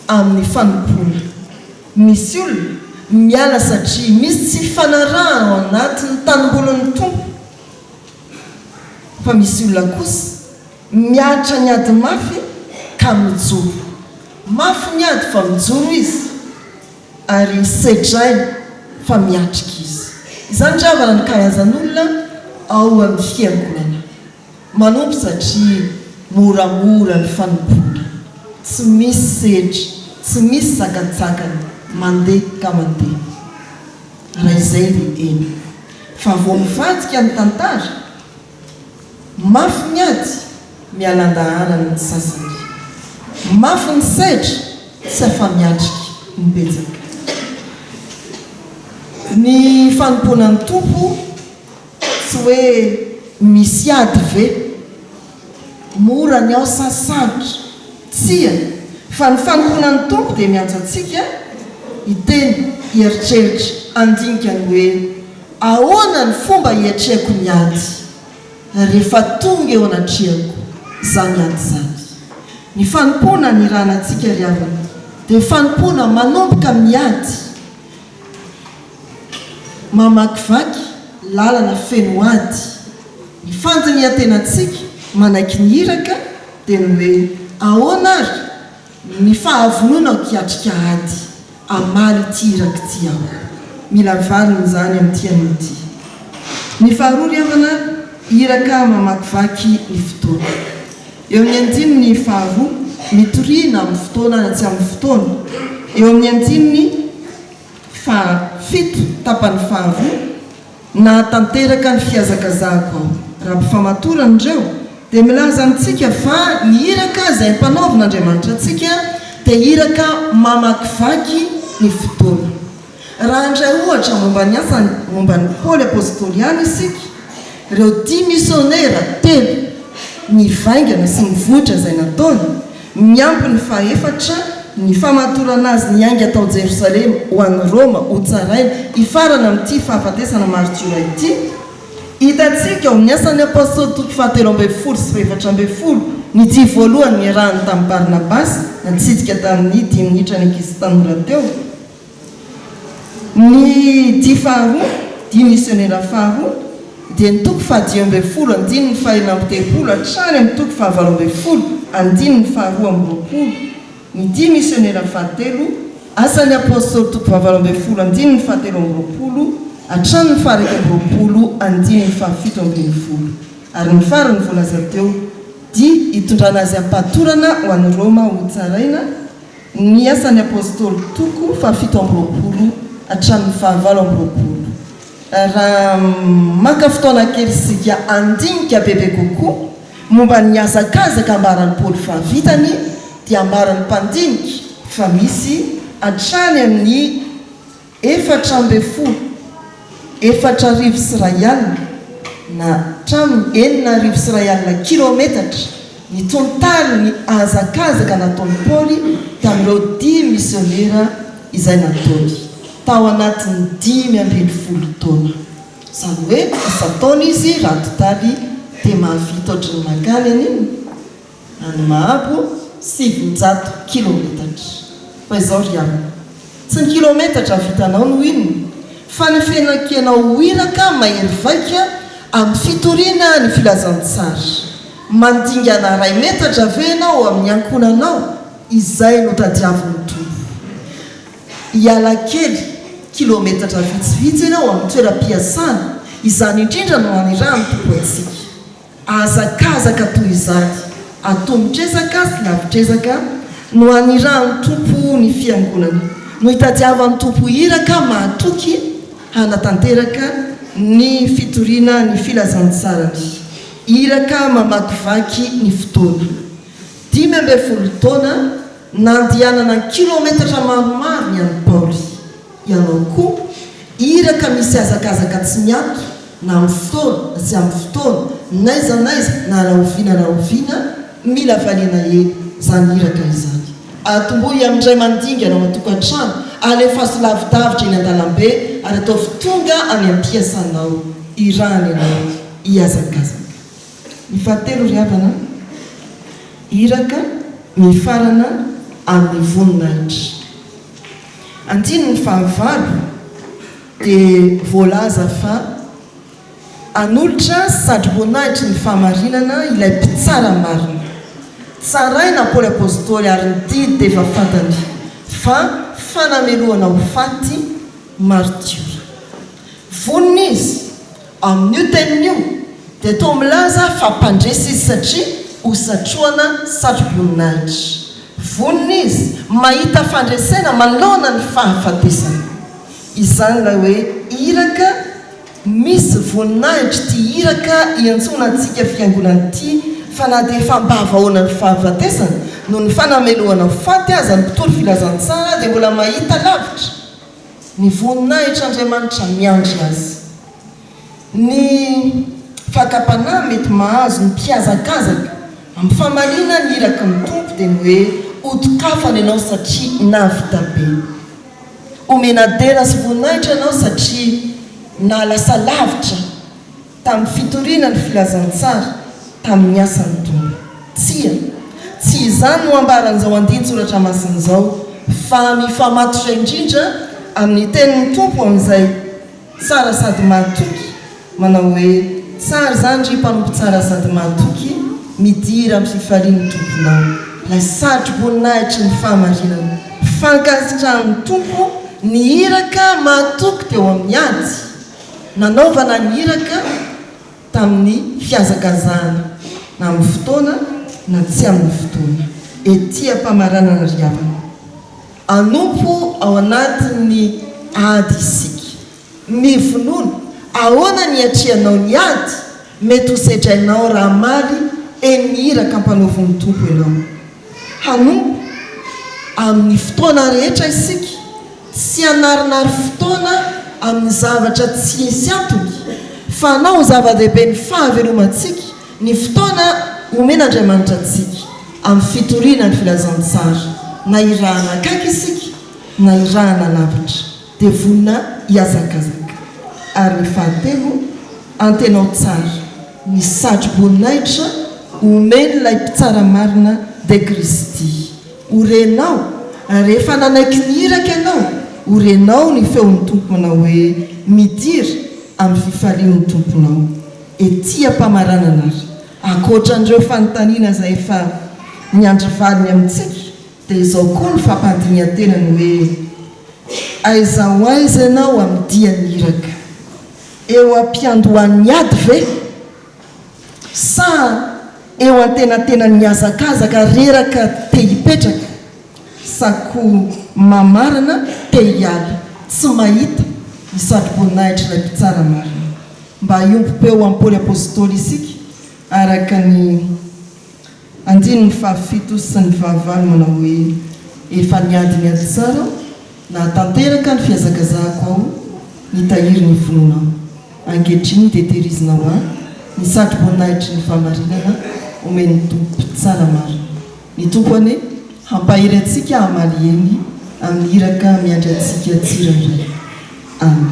amin'ny fanompoana. Misy olona miala satria misy tsy fifanarahana ao anatin'ny tanimbolin'ny Tompo. Fa misy olona kosa miaritra ny ady mafy ka mijoro. Mafy ny ady fa mijoro izy. ary sedraina fa miatrika izy. Izany ry havana ny karazan'olona ao amin'ny fiangonana. Manompo satria moramora ny fanompoana. Tsy misy sedra, tsy misy sakantsakana, mandeha ka mandeha. Raha izay dia eny. Fa vao mivadika ny tantara, Mafy ny ady, miala an-daharana ny sasany. Mafy ny sedra, tsy afa-miatrika ny betsaka. Ny fanompoana ny Tompo tsy hoe misy ady ve? Mora ny ao sa sarotra? Tsia, fa ny fanompoana ny Tompo dia miantso antsika hiteny, hieritreritra, handinika ny hoe, Ahoana ny fomba hiatrehako ny ady rehefa tonga eo anatrehako izany ady izany? Ny fanompoana anirahana antsika ry havana dia fanompoana manomboka miady, mamakivaky lalana feno ady. Ny fandinihan-tenantsika manaiky ny iraka dia ny hoe ahoana ary ny fahavononako hiatrika ady? Hamaly ity iraka ity aho. Mila valiny izany amin'ity anio ity. Ny faharoa ry havana, iraka mamakivaky ny fotoana. Eo amin'ny andininy faharoa, mitoria na amin'ny fotoana na tsy amin'ny fotoana. Eo amin'ny andininy fahafito, tapany faharoa, Nahatanteraka ny fihazakazahako aho. Raha mpifamatorana ireo, dia milaza amintsika fa ny iraka izay ampanaovin'Andriamanitra antsika dia iraka mamakivaky ny fotoana. Raha handray ohatra momba ny asany momba an'i Paoly Apostoly ihany isika, ireo dia misionera telo nivaingana sy nivoitra izay nataony, Miampy ny fahefatra, ny famatorana azy niainga tao Jerosalema ho any Roma hotsaraina hifarana amin'ity fahafatesana maritiora ity. Hitantsika ao amin'ny Asan'ny Apostoly toko fahatelo ambin'ny folo sy faha-efatra ambin'ny folo ny dia voalohany niarahany tamin'i Barnabasy natsidika tamin'ny dimy minitra ny ankizy tanora teo. Ny dia faharoa, dia misionera faharoa, dia ny toko faha-15 andininy faha-36 hatrany amin'ny toko faha-18 andininy faha-22. Ny dia misionera fahatelo, Asan'ny Apostoly toko faha-18 andininy faha-23 hatramin'ny faha-21 andininy faha-17. Ary ny farany voalaza teo, dia hitondrana azy am-patorana ho any Roma hotsaraina, Ny Asan'ny Apostoly toko faha-27 hatramin'ny faha-28. Raha maka fotoana kely isika handinika bebe kokoa momba ny hazakazaka ambaran'i Paoly fa vitany, dia ambaran'ny mpandinika fa misy hatrany amin'ny. 14 4100 na hatramin'ny 6100 kilaometatra ny tontalin'ny hazakazaka nataon'i Paoly tamin'ireo dia misionera izay nataony tao anatin'ny 15 taona. Izany hoe isan-taona izy raha tontaly dia mahavita ohatran'ny mankany an'inona? Any Mahabo, 900 kilometatra. Fa izao ry havana, tsy ny kilometatra vitanao no inona, fa ny fenakenao ho iraka mahery vaika amin'ny fitoriana ny filazantsara. Mandingana iray metatra ve ianao amin'ny ankohonanao? Izay no tadiavin'ny Tompo. Hiala kely, kilometatra vitsivitsy ianao amin'ny toeram-piasana, izany indrindra no anirahan'ny Tompo antsika. Hazakazaka toy izany, atomotr'ezaka sy lavitr'ezaka, no anirahan'ny Tompo ny Fiangonana, no itadiavan'ny Tompo iraka mahatoky hanatanteraka ny fitoriana ny filazantsarany. Iraka mamakivaky ny fotoana. 15 taona nandehanana an-kilometatra maromaro ny an'i Paoly. Ianao koa, iraka misy hazakazaka tsy miato, na amin'ny fotoana na tsy amin'ny fotoana, n'aiza n'aiza na rahoviana rahoviana, mila valiana ela izany iraka izany. Atombohy amin'ny ray mandingana ao an-tokantrano, alefaso lavidavitra eny an-dalambe ary ataovy tonga any am-piasanao, irahana ianao hihazakazaka. Ny fahatelo ry havana, iraka mifarana amin'ny voninahitra. Andininy fahavalo dia voalaza fa hanolotra satroboninahitry ny fahamarinana ilay mpitsara marina. Tsaraina Paoly Apostoly ary ny didy dia efa fantany fa fanamelohana ho faty, martiora. Vonona izy Amin'io teniny io dia toa milaza fa mpandresy izy satria hosatrohana satroboninahitra. Vonona izy, mahita fandresena manoloana ny fahafatesana. Izany ilay hoe iraka misy voninahitra ity iraka iantsoana antsika fiangonana ity fa na dia efa ambavahoana ny fahafatesana noho ny fanamelohana ho faty aza ny mpitory filazantsara dia mbola mahita lavitra Ny voninahitr'Andriamanitra miandry azy. Ny fakam-panahy mety mahazo ny mpihazakazaka amin'ny famaliana ny iraky ny Tompo dia ny hoe hodokafana ianao satria nahavita be. Homena dera sy voninahitra ianao satria nahalasa lavitra. Tamin'ny fitoriana ny filazantsara, tamin'ny asan'ny Tompo. Tsia, tsy izany no ambaran'izao andinin-tsoratra masina izao, fa mifamatotra indrindra amin'ny tenin'ny Tompo amin'izay tsara sady mahatoky, manao hoe, Tsara izany, ry mpanompo tsara sady mahatoky, midira amin'ny fifalian'ny Tomponao. Ilay satroboninahitry ny fahamarinana. Fankasitrahan'ny Tompo ny iraka mahatoky teo amin'ny ady. Nanaovana ny iraka tamin'ny fihazakazahana, na amin'ny fotoana na tsy amin'ny fotoana. Ety am-pamaranana ry havana, hanompo ao anatin'ny ady isika. Mivonona, ahoana ny hiatrehanao ny ady mety ho sedrainao raha hamaly eny ny iraka ampanaovin'ny Tompo ianao? Hanompo amin'ny fotoana rehetra isika, tsy hanarinary fotoana amin'ny zavatra tsy hisy antony, fa hanao ho zava-dehibe ny fahavelomantsika, ny fotoana omen'Andriamanitra antsika amin'ny fitoriana ny filazantsara, na irahana akaiky isika na irahana lavitra, dia vonona hihazakazaka. Ary ny fahatelo, antenao tsara ny satroboninahitra omen'ilay Mpitsara marina dia Kristy. Ho renao, rehefa nanaiky ny iraka ianao, ho renao ny feon'ny Tompo manao hoe, Midira amin'ny fifalian'ny Tomponao. Ety am-pamaranana ary, ankoatra an'ireo fanontaniana izay efa miandry valiny amintsika, dia izao koa ny fampandinihan-tena ny hoe, Aiza ho aiza ianao amin'ny dian'ny iraka? Eo am-piandohan'ny ady ve? Sa eo antenatenan'ny hazakazaka reraka te hipetraka? Sa koa mamarana te hiala, tsy mahita ny satroboninahitr' ilay Mpitsara marina? Mba hiombom-peo amin'i Paoly Apostoly isika, araka ny andininy fahafito sy ny fahavalo manao hoe, Efa niady ny ady tsara aho. Nahatanteraka ny fihazakazahako aho nitahiry ny finoanao. Ankehitriny dia tehirizina ho ahy ny satroboninahitry ny fahamarinana omen'ny Tompo Mpitsara marina. Ny Tompo anie hampahery antsika hamaly eny amin'ny iraka miandry antsika tsirairay. Amen.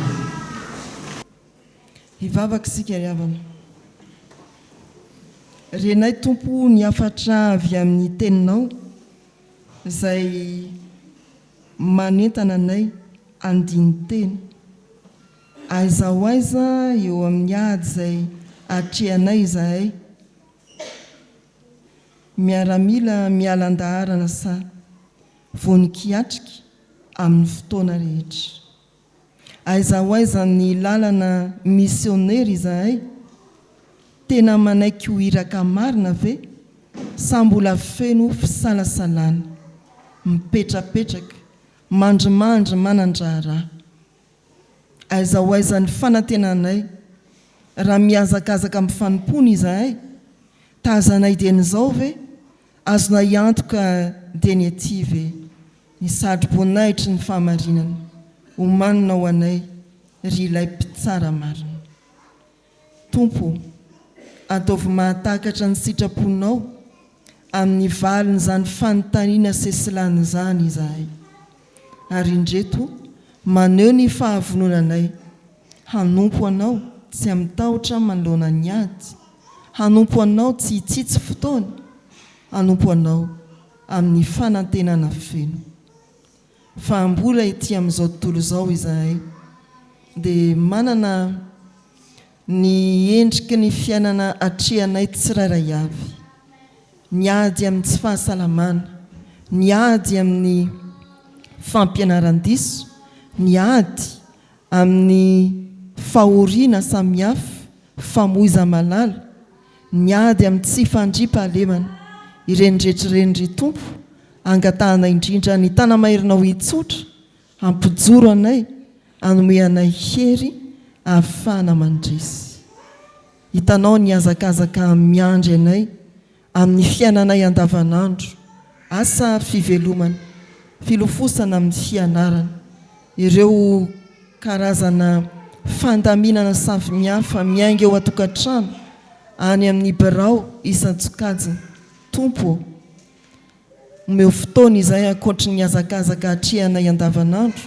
Hivavaka isika ry havana. Renay Tompo ny hafatra avy amin'ny Teninao izay manentana anay handini-tena. Aiza ho aiza eo amin'ny ady izay atrehanay izahay? Miaramila miala an-daharana sa vonon-kiatrika amin'ny fotoana rehetra? Aiza ho aiza amin'ny lalana misionera izahay? Tena manaiky ho iraka marina ve sa mbola feno fisalasalana, mipetrapetraka, mandrimandry manan-draharaha? Aiza ho aiza ny fanantenanay raha mihazakazaka amin'ny fanompoana izahay? Tazanay dieny izao ve? Azonay antoka dieny ety ve? Ny satroboninahitry ny fahamarinana omanina ho anay, ry ilay Mpitsara marina. Tompo ô, ataovy mahatakatra ny sitraponao amin'ny valin'izany fanontaniana sesilany izany izahay. Ary indreto maneho ny fahavononanay hanompo Anao tsy amin-tahotra manoloana ny ady, hanompo Anao tsy hitsitsy fotoana, hanompo Anao amin'ny fanantenana feno. Fa mbola ety amin'izao tontolo izao izahay dia manana ny endriky ny fiainana atrehanay tsirairay avy, ny ady amin'ny tsy fahasalamana, ny ady amin'ny fampianaran-diso, ny ady amin'ny fahoriana samihafa, famoiza-malala, ny ady amin'ny tsy fandriampahalemana, ireny rehetra ireny ry Tompo, angatahana indrindra ny tanamaherinao hitsotra, hampijoro anay, hanome anay hery ahafahana mandresy. Hitanao ny hazakazaka miandry anay amin'ny fiainanay andavanandro, asa fivelomana, filofosana amin'ny fianarana, ireo karazana fandaminana samihafa miainga eo an-tokantrano, any amin'ny birao isan-tsokajiny. Tompo ô, omeo fotoana izahay ankoatry ny hazakazaka atrehanay andavanandro,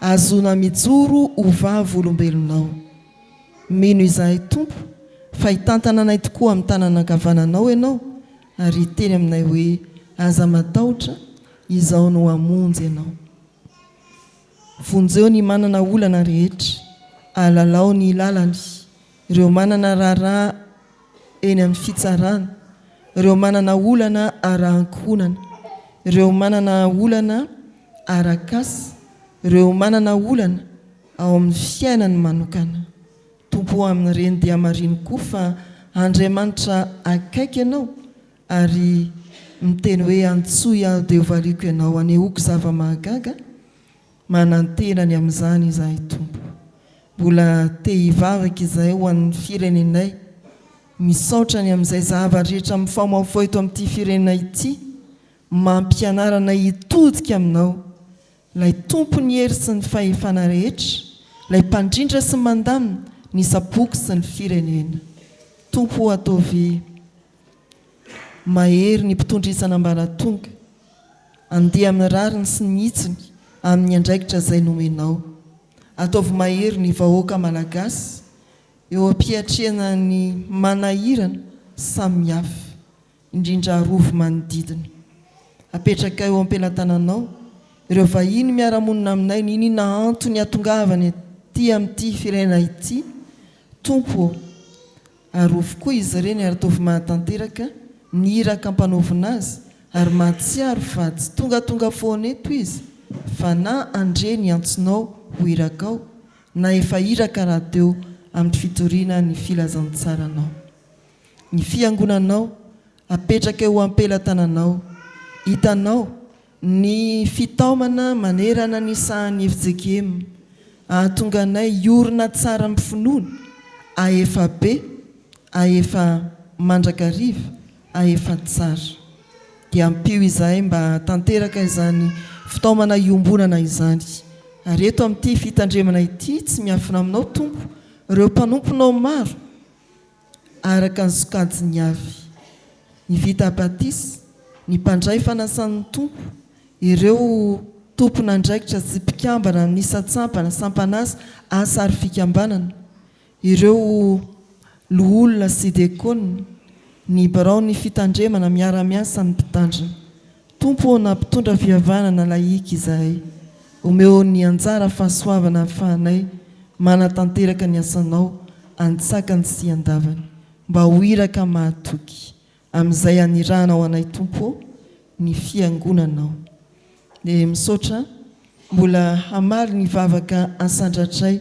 ahazoana mijoro ho vavolombelonao. Mino izahay Tompo fa hitantana anay tokoa amin'ny tanana ankavananao Ianao ary hiteny aminay hoe aza matahotra izaho no hamonjy anao. Vonjeo ny manana olana rehetra, alalao ny lalany, ireo manana raharaha eny amin'ny fitsarana, ireo manana olana ara-ankohonana, ireo manana olana arak'asa, ireo manana olana ao amin'ny fiainany manokana. Tompo ô amin'ireny dia marino koa fa Andriamanitra akaiky ianao ary miteny hoe antsoy aho dia hovaliako ianao anehoako zava-mahagaga manantena ny amin'izany izahay Tompo. Mbola te hivavaka izahay ho an'ny firenenay. Misaotra ny amin'izay zava-drehetra mifaomaofao eto amin'ity firenena ity mampianara anay hitodika aminao Ilay Tompon'ny hery sy ny fahefana rehetra, Ilay Mpandrindra sy mandamina ny isam-poko sy ny firenena. Tompo o ataovy mahery ny mpitondra isan'ambaratonga, andeha amin'ny rariny sy ny hitsiny amin'ny andraikitra izay nomenao. Ataovy mahery ny vahoaka Malagasy eo am-piatrehana ny manahirana samihafa. indrindra arovy manodidina. Apetrakay eo am-pelatananao ireo vahiny miara-monina aminay n'inona antony hatongavany aty amin'ity firenena ity, Tompo ô. Arovy koa izy ireny ary ataovy mahatanteraka ny iraka ampanaovina azy ary mahatsiaro fa tsy tongatonga foana eto izy fa na handre ny antsonao ho irakao na efa iraka rahateo amin'ny fitoriana ny filazantsaranao. Ny fiangonanao apetraka eo am-pelatananao. Hitanao ny fitaomana manerana ny sahan'ny fjkm hahatonga anay hiorina tsara amin'ny finoana, hahefa be, hahefa mandrakariva, hahefa tsara. Dia ampio izahay mba hahatanteraka izany Fitaomana iombonana izany. Ary eto amin'ity fitandremana ity, tsy miafina aminao, Tompo, ireo mpanomponao maro, araka ny sokajiny avy. Ny vita batisa, ny mpandray fanasan'ny Tompo, ireo tompon'andraikitra sy mpikambana amin'ny isan-tsampana, sampan'asa, asa ary fikambanana, ireo loholona sy diakona, ny biraon'ny fitandremana miara-miasa amin'ny mpitandrina. Tompo ô nampitondra fihavanana laïque izahay, omeo ny anjara fahasoavana ahafahanay manatanteraka ny asanao an-tsakany sy an-davany, mba ho iraka mahatoky amin'izay anirahanao anay Tompo ô, ny fiangonanao. Dia misaotra mbola hamaly ny vavaka asandratray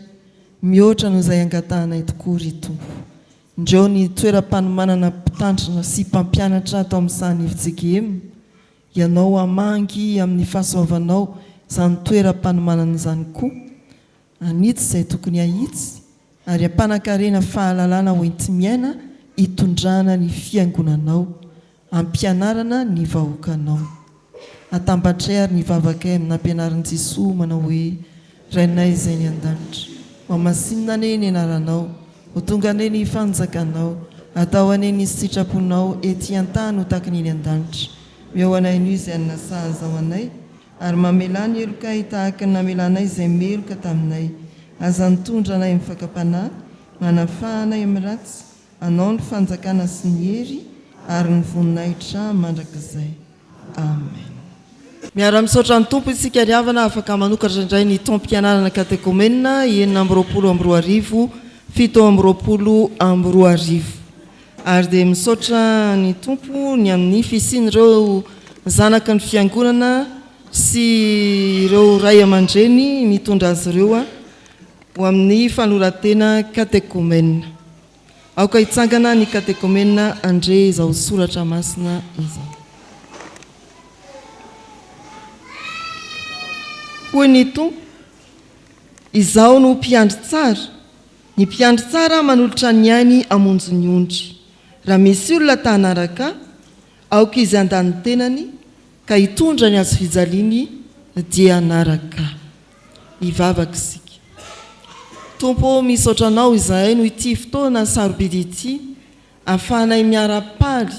mihoatra noho izay angatahanay tokoa ry Tompo. Indreo ny toeram-panomanana mpitandrina sy mpampianatra ato amin'ny sahan'ny fjkm, Ianao hamangy amin'ny fahasoavanao izany toeram-panomanana izany koa, hanitsy izay tokony hahitsy ary hampanankarena fahalalana hoenti-miaina hitondrana ny fiangonanao, hampianarana ny vahoakanao. Atambatray ary ny vavakay amin'ny nampianarin'i Jesoa manao hoe, Rainay izay any an-danitra, hohamasinina anie ny anaranao, ho tonga anie ny fanjakanao, atao anie ny sitraponao ety an-tany ho tahaka ny eny an-danitra. Omeo anay anio izay hanina sahaza ho anay, ary mamelà ny helokay tahaka ny namelanay izay meloka taminay. Aza mitondra anay amin'ny fakam-panahy, manafaha anay amin'ny ratsy, Anao ny fanjakana sy ny hery ary ny voninahitra mandrakizay. Amen. Miara-misaotra ny Tompo isika ry havana afaka manokatra indray ny taom-pianarana katekomena 2026 2027. Ary dia misaotra ny Tompo ny amin'ny fisian'ireo zanaky ny fiangonana sy ireo ray aman-dreny mitondra azy ireo ho amin'ny fanoratena katekomena. Aoka hitsangana ny katekomena handre izao soratra masina izao. Hoy ny Tompo, Izaho no mpiandry tsara, ny mpiandry tsara manolotra ny ainy hamonjy ny ondry. Raha misy olona ta hanaraka Ahy, aoka izy handà ny tenany ka hitondra ny hazofijaliany dia hanaraka Ahy. Hivavaka isika. Tompo ô, misaotra Anao izahay noho ity fotoana sarobidy ity ahafahanay miara-paly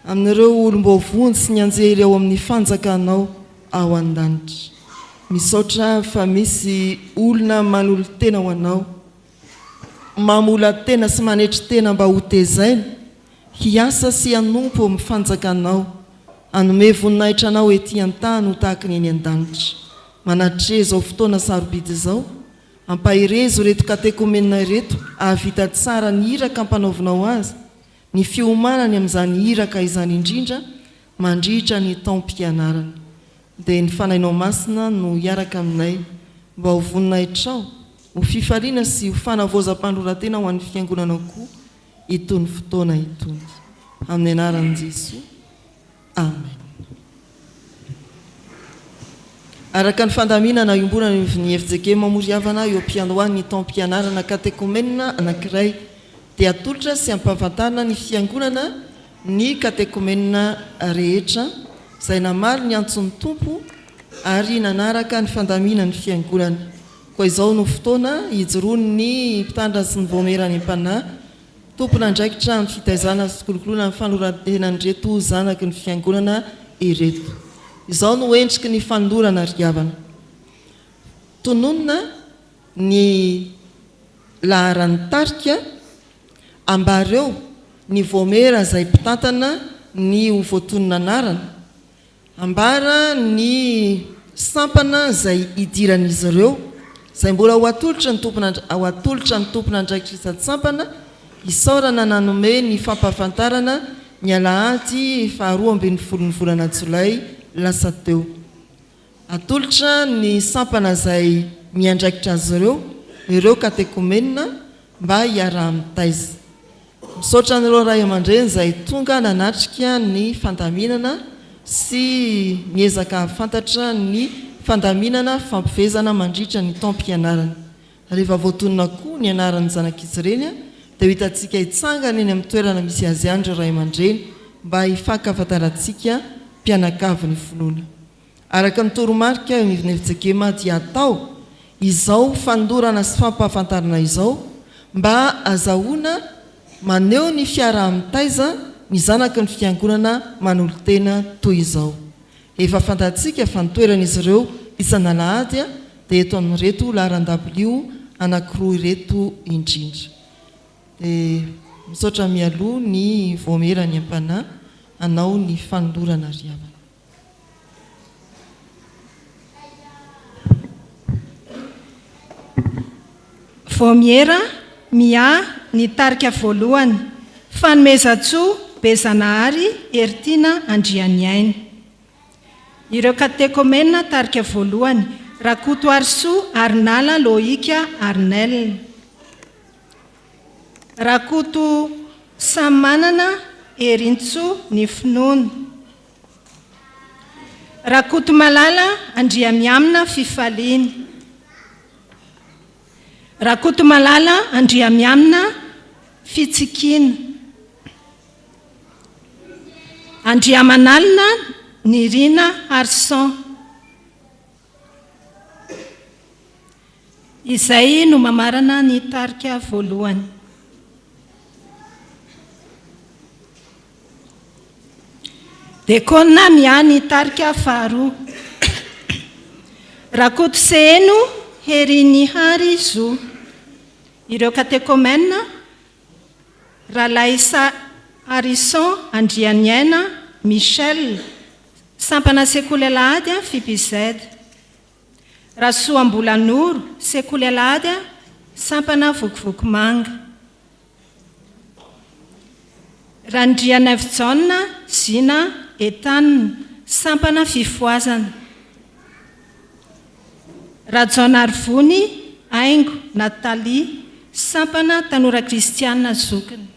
amin'ireo olom-boavonjy sy ny anjely ao amin'ny fanjakanao ao an-danitra. Misaotra fa misy olona manolo-tena ho Anao, mamola-tena sy manetry tena mba hotezaina hiasa sy hanompo ao amin'ny fanjakanao, hanome voninahitra Anao ety an-tany ho tahaka ny eny an-danitra. Manatreha izao fotoana sarobidy izao, ampaherezo ireto katekomenina ireto hahavita tsara ny iraka ampanaovinao azy, ny fiomanany amin'izany iraka izany indrindra mandritra ny taom-pianarana. Dia ny Fanahinao Masina no hiaraka aminay mba ho voninahitrao, ho fifaliana sy ho fanavaozam-pandroran-tena ho an'ny Fiangonanao koa itony fotoana itony. Amin'ny anaran'i Jesoa. Amen. Araka ny fandaminana iombonana eo anivon'ny FJKM Mamorihavana eo am-piandohan'ny taom-pianarana katekomenina anankiray dia atolotra sy ampahafantarina ny Fiangonana ny katekomenina rehetra izay namaly ny antson'ny Tompo ary nanaraka ny fandaminan'ny Fiangonana. Koa izao no fotoana hijoroan'ny mpitandrina sy ny vaomiera any am-panahy Tompon'andraikitra amin'ny fitaizana sy fikolokoloana ny fanoran-tenan'ireto zanaky ny Fiangonana ireto. Izao no endriky ny fanolorana ry havana. Tononina ny laharan'ny tarika, ambara eo ny vaomiera izay mpitantana ny ho voatonona anarana. Ambara ny sampana izay hidiran'izy ireo, izay mbola ho atolotra ny tompon'andra ho atolotra ny tompon'andraikitra isan-tsampana, isaorana nanome ny fampahafantarana ny alahady faharoa ambin'ny folon'ny volana jolay lasa teo. Atolotra ny sampana izay miandraikitra azy ireo, ireo katekomenina mba hiaraha-mitaiza. Misaotra an'ireo ray aman-dreny izay tonga nanatrika ny fandaminana sy niezaka hahafantatra ny fandaminana fampifehezana mandritra ny taom-pianarana. Rehefa voatonona koa ny anaran'ny zanak'izy ireny dia ho hitantsika hitsangana eny amin'ny toerana misy azy ihany ireo ray aman-dreny mba hifankafantarantsika mpianakavin'ny finoana. Araka ny toromarika eo anivon'ny fjkm dia atao izao fanolorana sy fampahafantarana izao mba azahoana maneho ny fiaraha-mitaiza ny zanaky ny fiangonana manolo-tena toy izao. Efa fantatsika fa ny toeran'izy ireo isan'alahady dia eto amin'ireto laharan-dabilio anankiroa ireto indrindra. Dia misaotra mialoha ny Vaomieran'ny Aim-panahy hanao ny fanolorana ry havana. Vaomiera miahy ny tarika voalohany, Fanomezantsoa Bezanahary Heritiana Andrianiaina. Ireo katekomena tarika voalohany, Rakotoarisoa Arinala Loïc Arnel. Rakoto Samimanana Herintsoa Ny Finoana. Rakotomalala Andriamiamina Fifaliana. Rakotomalala Andriamiamina Fitsikiana. Andriamanalina Nirina Harison. Izay no mamarana ny tarika voalohany. Dekona miahy ny tarika faharoa. Rakotoseheno Herinihary Zo. Ireo katekomena, Ralaisa Harison Andrianiaina Michel, Sampana Sekoly Alahady FIPZ. Rasoambolanoro, Sekoly Alahady, Sampana Vokovoko-manga. Randrianaivojaona Zina Ethan, Sampana Fifohazana. Rajaonarivony Haingo Nathalie, Sampana Tanora Kristiana Zokiny.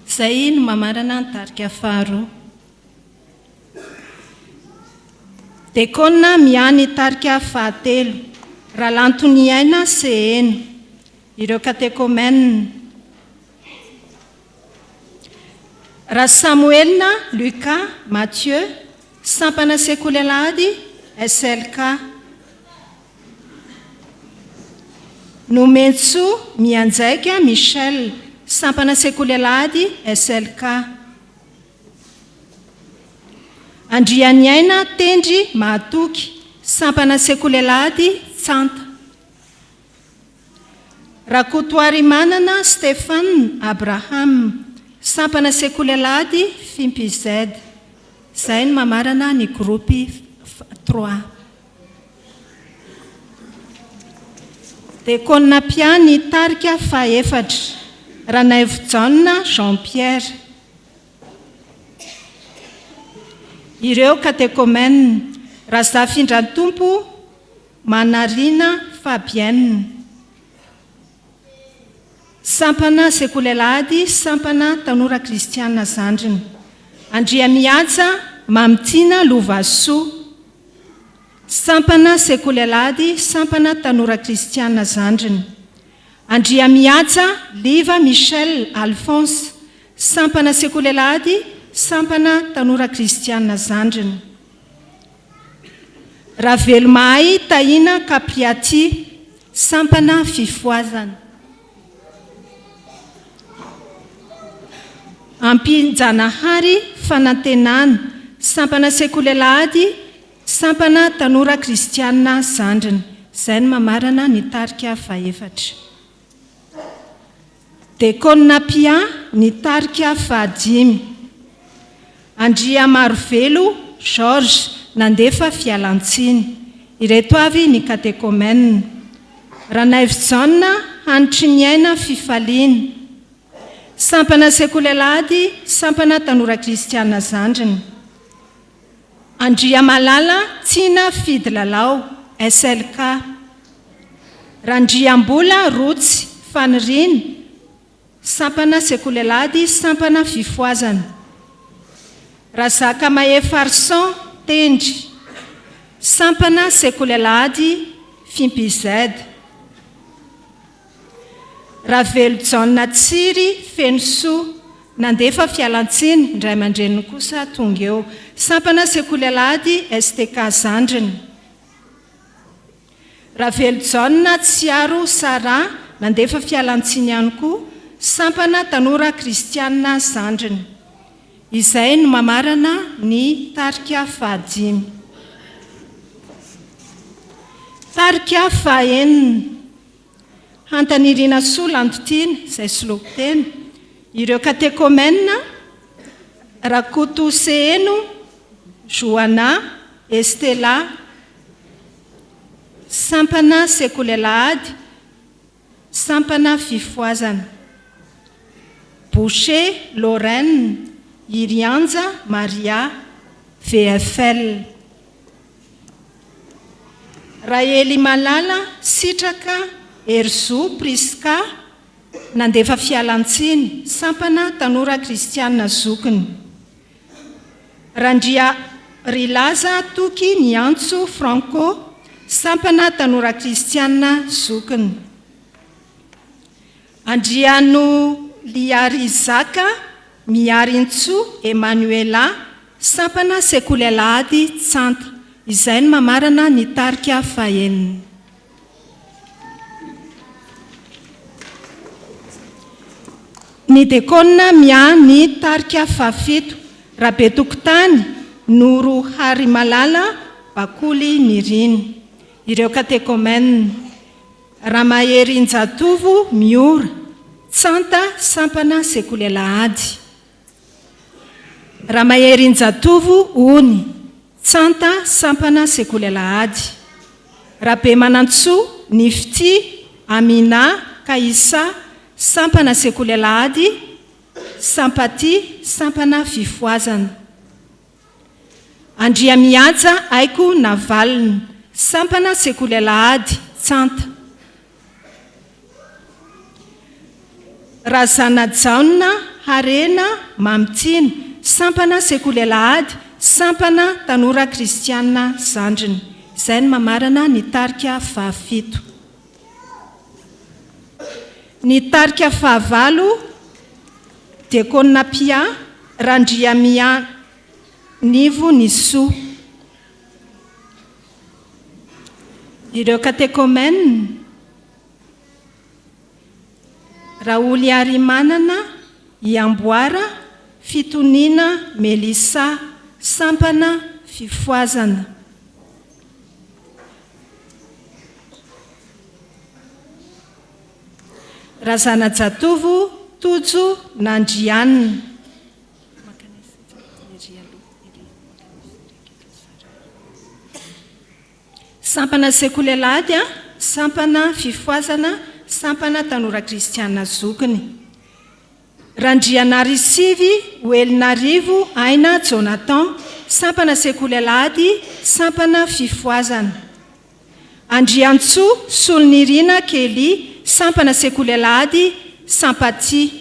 Izay no mamarana ny tarika faharoa. Dekona miahy ny tarika fahatelo, Ralantoniaina Seheno, ireo katekomena, Rasamoelina Lucas Mathieu, Sampana Sekoly Alahady, SLK. Nomentsoa Mianjaika Michel, Sampana Sekoly Alahady, SLK. Andrianiaina Tendry Mahatoky, Sampana Sekoly Alahady Tsanta. Rakotoarimanana Stephan Abraham, Sampana Sekoly Alahady Fimpz. Izay no mamarana ny groupe trois. Dekona Pia ny tarika fahefatra, Ranaivojaona Jean Pierre. Ireo katekomena, Razafindrantompo Manarina Fabienne. Sampana Sekoly Alahady, Sampana Tanora Kristiana Zandriny. Andriamihaja Mamitiana Lovasoa. Sampana Sekoly Alahady, Sampana Tanora Kristiana Zandriny. Andriamihaja Liva Michel Alphonse, Sampana Sekoly Alahady, Sampana Tanora Kristiana Zandriny. Ravelomahay Tahina Capriati, Sampana Fifohazana. Ampinjanahary Fanantenana, Sampana Sekoly Alahady, Sampana Tanora Kristiana Zandriny. Izay no mamarana ny tarika fahefatra. Dekona Pia ny tarika fahadimy. Andriamarovelo Georges nandefa fialantsiny. Ireto avy ny katekomena. Ranaivojaona Hanitriniaina Fifaliana. Sampana Sekoly Alahady Sampana Tanora Kristiana Zandriny. Andriamalala Tiana Fidy Lalao, SLK. Randriambola Rotsy Faniriana, Sampana Sekoly Alahady, Sampana Fifohazana. Razakamahefarison Tendry, Sampana Sekoly Alahady, Fimpz. Ravelojaona Tsiry Fenosoa. Nandefa fialantsiny, ny ray aman-dreniny kosa tonga eo. Sampana Sekoly Alahady STK Zandriny. Ravelojaona Tsiaro Sarah, nandefa fialantsiny ihany koa, Sampana Tanora Kristiana Zandriny. Izay no mamarana ny tarika fahadimy. Tarika fahenina. Hantanirinasoa Lantotiana, izay soloako tena, ireo katekomena, Rakotoseheno Johanna Estella, Sampana Sekoly Alahady, Sampana Fifohazana. Boucher Lorraine, Irianja Maria, VFL. Rahelimalala Sitraka Herizo Prisca nandefa fialantsiny, sampana Tanora Kristiana Zokiny. Randriarilaza Toky Niantso Franco, sampana Tanora Kristiana Zokiny. Andrianoliarizaka Miharintsoa Emmanuella, sampana Sekoly Alahady Tsanta. Izay no mamarana ny tarika fahenina. Ny Dekona miahy ny tarika fahafito, Rabetokotany, Noro Harimalala, Bakoly Nirina. Ireo katekomena. Ramaherinjatovo Miora, Tsanta, Sampana Sekoly Alahady. Ramaherinjatovo Ony, Tsanta, Sampana Sekoly Alahady. Rabemanantsoa Nifty Amina Kaissa, Sampana Sekoly Alahady, Sampati, Sampana Fifohazana. Andriamihaja Aiko Navalona, Sampana Sekoly Alahady, Tsanta. Razanajaona Harena Mamitiana, Sampana Sekoly Alahady, Sampana Tanora Kristiana Zandriny. Izay no mamarana ny tarika fahafito. Ny tarika fahavalo, Diakona Pia Randriamianivo Nisoa. Ireo katekomena, Raholiarimanana Iamboara Fitoniana Melissa, Sampana Fifohazana. Razanajatovo Tojo Nandrianina. Sampana Sekoly Alahady, Sampana Fifohazana, Sampana Tanora Kristiana Zokiny. Randrianarisivy Oelinarivo Aina Jonathan, Sampana Sekoly Alahady, Sampana Fifohazana. Andriantsoa Solonirina Kelly, Sampana Sekoly Alahady, Sampatia.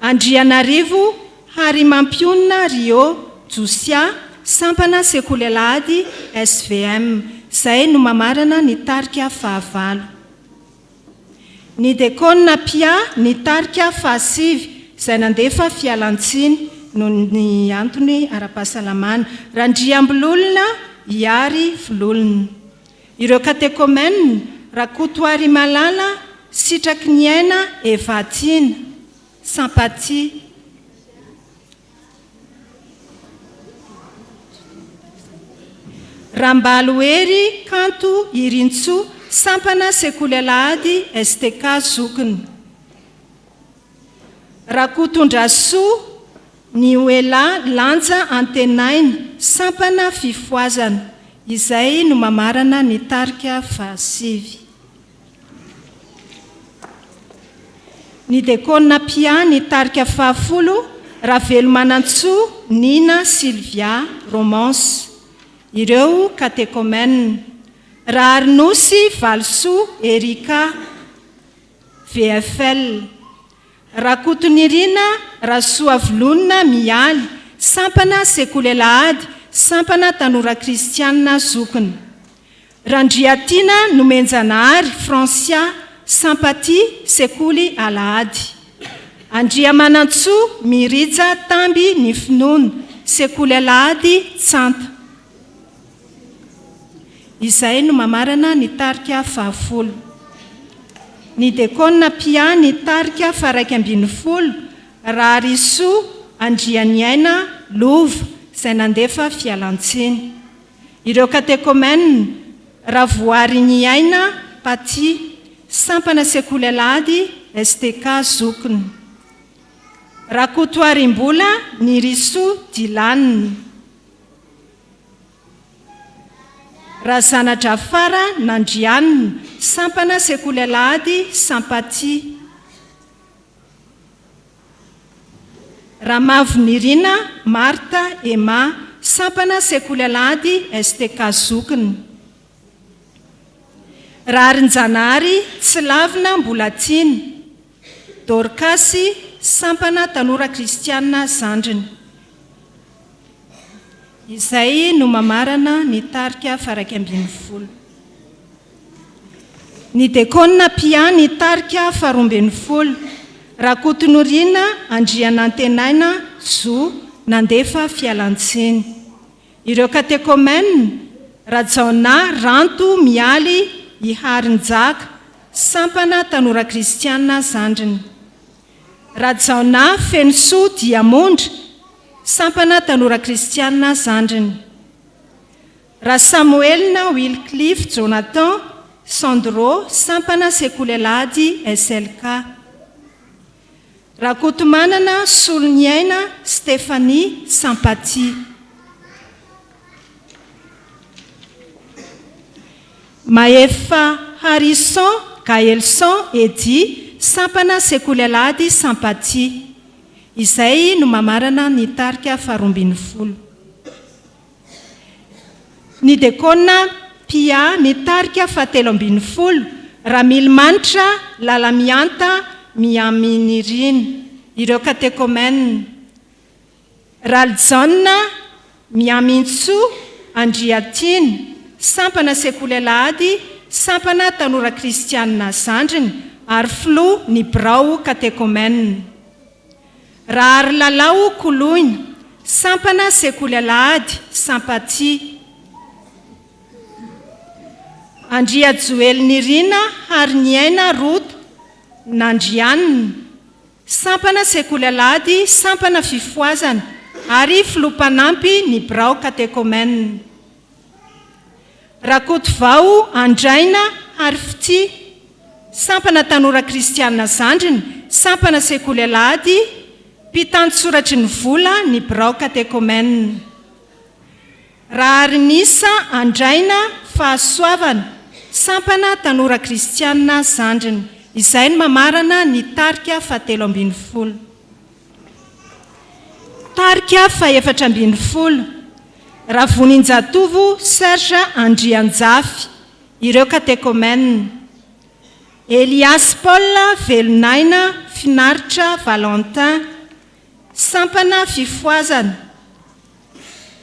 Andrianarivo Harimampionona Rio Josia, Sampana Sekoly Alahady, SVM. Izay no mamarana ny tarika fahavalo. Ny Dekona Pia ny tarika fahasivy izay nandefa fialantsiny noho ny antony ara-pahasalamana, Randriambololona Ihary Vololona. Ireo katekomena, Rakotoarimalala Sitrakiniaina Evatiana, Sampatia. Rambalohery Kanto Irintsoa, Sampana Sekoly Alahady STK Zokiny. Rakotondrasoa Nioela Lanja Antenaina, Sampana Fifohazana. Izay no mamarana ny tarika fahasivy. Ny Dekona Pia ny tarika fahafolo, Ravelomanantsoa Nina Sylvia Romance. Ireo katekomena. Raharinosy Valisoa Erica, VFL. Rakotonirina Rasoavolonina Mialy, Sampana Sekoly Alahady, Sampana Tanora Kristiana Zokiny. Randriatiana Nomenjanahary Francia, Sampatia, Sekoly Alahady. Andriamanantsoa Mirija Tamby Ny Finoana, Sekoly Alahady Tsanta. Izay no mamarana ny tarika fahafolo. Ny Dekona Pia ny tarika faha-11, Raharisoa Andrianiaina Lova, izay nandefa fialantsiny. Ireo Katekomena, Ravoariniaina Paty, Sampana Sekoly Alahady STK Zokiny. Rakotoarimbola Nirisoa Dylan. Razanadrafara Nandrianina, Sampana Sekoly Alahady Sampatia. Ramavonirina Marthe Emma, Sampana Sekoly Alahady STK Zokiny. Raharinjanahary Tsilavina Mbolatiana, Dorkasy, Sampana Tanora Kristiana Zandriny. Izay no mamarana ny tarika faha-11. Ny Dekona Pia ny tarika faha-12. Rakotonirina Andrianantenaina Zo nandefa fialantsiny. Ireo Katekomena, Rajaonah Ranto Mialy Iharinjaka, Sampana Tanora Kristiana Zandriny. Rajaonah Fenosoa Diamondra, Sampana Tanora Kristiana Zandriny. Rasamoelina Wilcliffe Jonathan Sandro, Sampana Sekoly Alahady SLK. Rakotomanana Soloniaina Stéphanie Sampatia. Mahefa Harison Gaelson Eddy, Sampana Sekoly Alahady Sampatia. Izay no mamarana ny tarika faharoambinifolo. Ny Dekona Pia nitarika fahatelo ambinifolo, Ramilimanitra Lalamianta Miaminirina, ireo Katekomena, Ralijaona Miamintsoa Andriatiana, Sampana Sekoly Alahady, Sampana Tanora Kristianina Zandriny ary Filoha ny Birao Katekomena. Raharilalao Koloina, Sampana Sekoly Alahady, Sampatia. Andriajoelinirina Hariniaina Rota, Nandrianina, Sampana Sekoly Alahady, Sampana Fifohazana, ary Filoha Mpanampy ny Birao Katekomena. Rakotovao Andraina Harifitia, Sampana Tanora Kristiana Zandriny, Sampana Sekoly Alahady, Mpitantsoratry ny vola ny Birao Katekomena. Raharinisa Andraina Fahasoavana, Sampana Tanora Kristiana Zandriny. Izay no mamarana ny tarika fahatelo ambinifolo. Tarika fahefatra ambinifolo, Ravoninjatovo Serge Andrianjafy, ireo katekomena. Elias Paul Velonaina Finaritra Valentin, Sampana Fifohazana,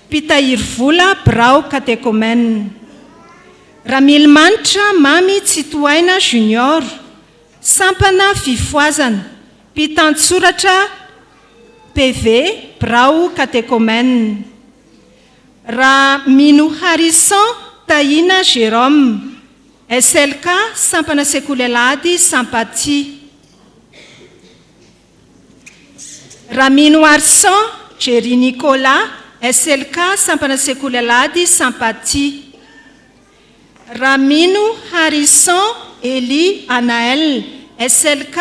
Mpitahiry vola Birao Katekomena. Ramilimanitra Mamy Tsitohaina Junior, Sampana Fifohazana, Mpitantsoratra PV, Birao Katekomena. Ramino Harison Tahina Jérôme, SLK, Sampana Sekoly Alahady Sampatia. Raminoarison Jerry Nicolas, SLK, Sampana Sekoly Alahady Sampatia. Ramino Harison Elie Anaël, SLK,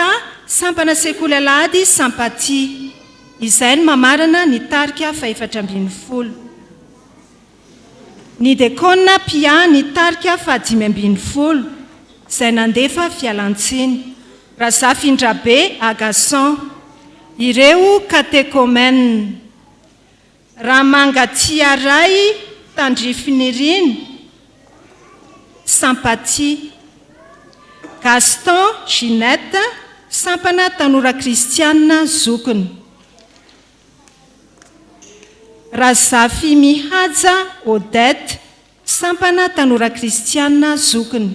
Sampana Sekoly Alahady Sampatia. Izay no mamarana ny tarika fahefatra ambinifolo. Ny Dekona Pia ny tarika fahadimy ambinifolo, izay nandefa fialantsiny. Razafindrabe Agason. Ireo Katekomena. Ramangatiaray Tandrifinirina, Sampatia. Gaston Ginette, Sampana Tanora Kristiana Zokiny. Razafimihaja Odette, Sampana Tanora Kristiana Zokiny.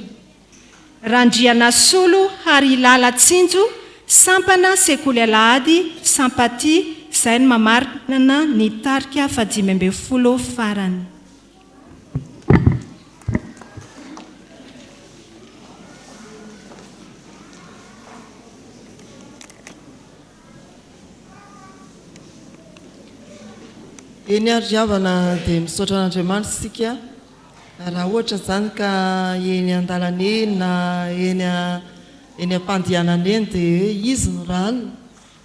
Randrianasolo Harilala Tsinjo, Sampana Sekoly Alahady Sampati izay no mamarana ny tarika fahadimy ambin'ny folo farany. Eny ary ry havana dia misaotra an'Andriamanitra isika raha ohatra izany ka eny an-dalana eny na eny eny am-pandehanana eny dia hoe izy no ralina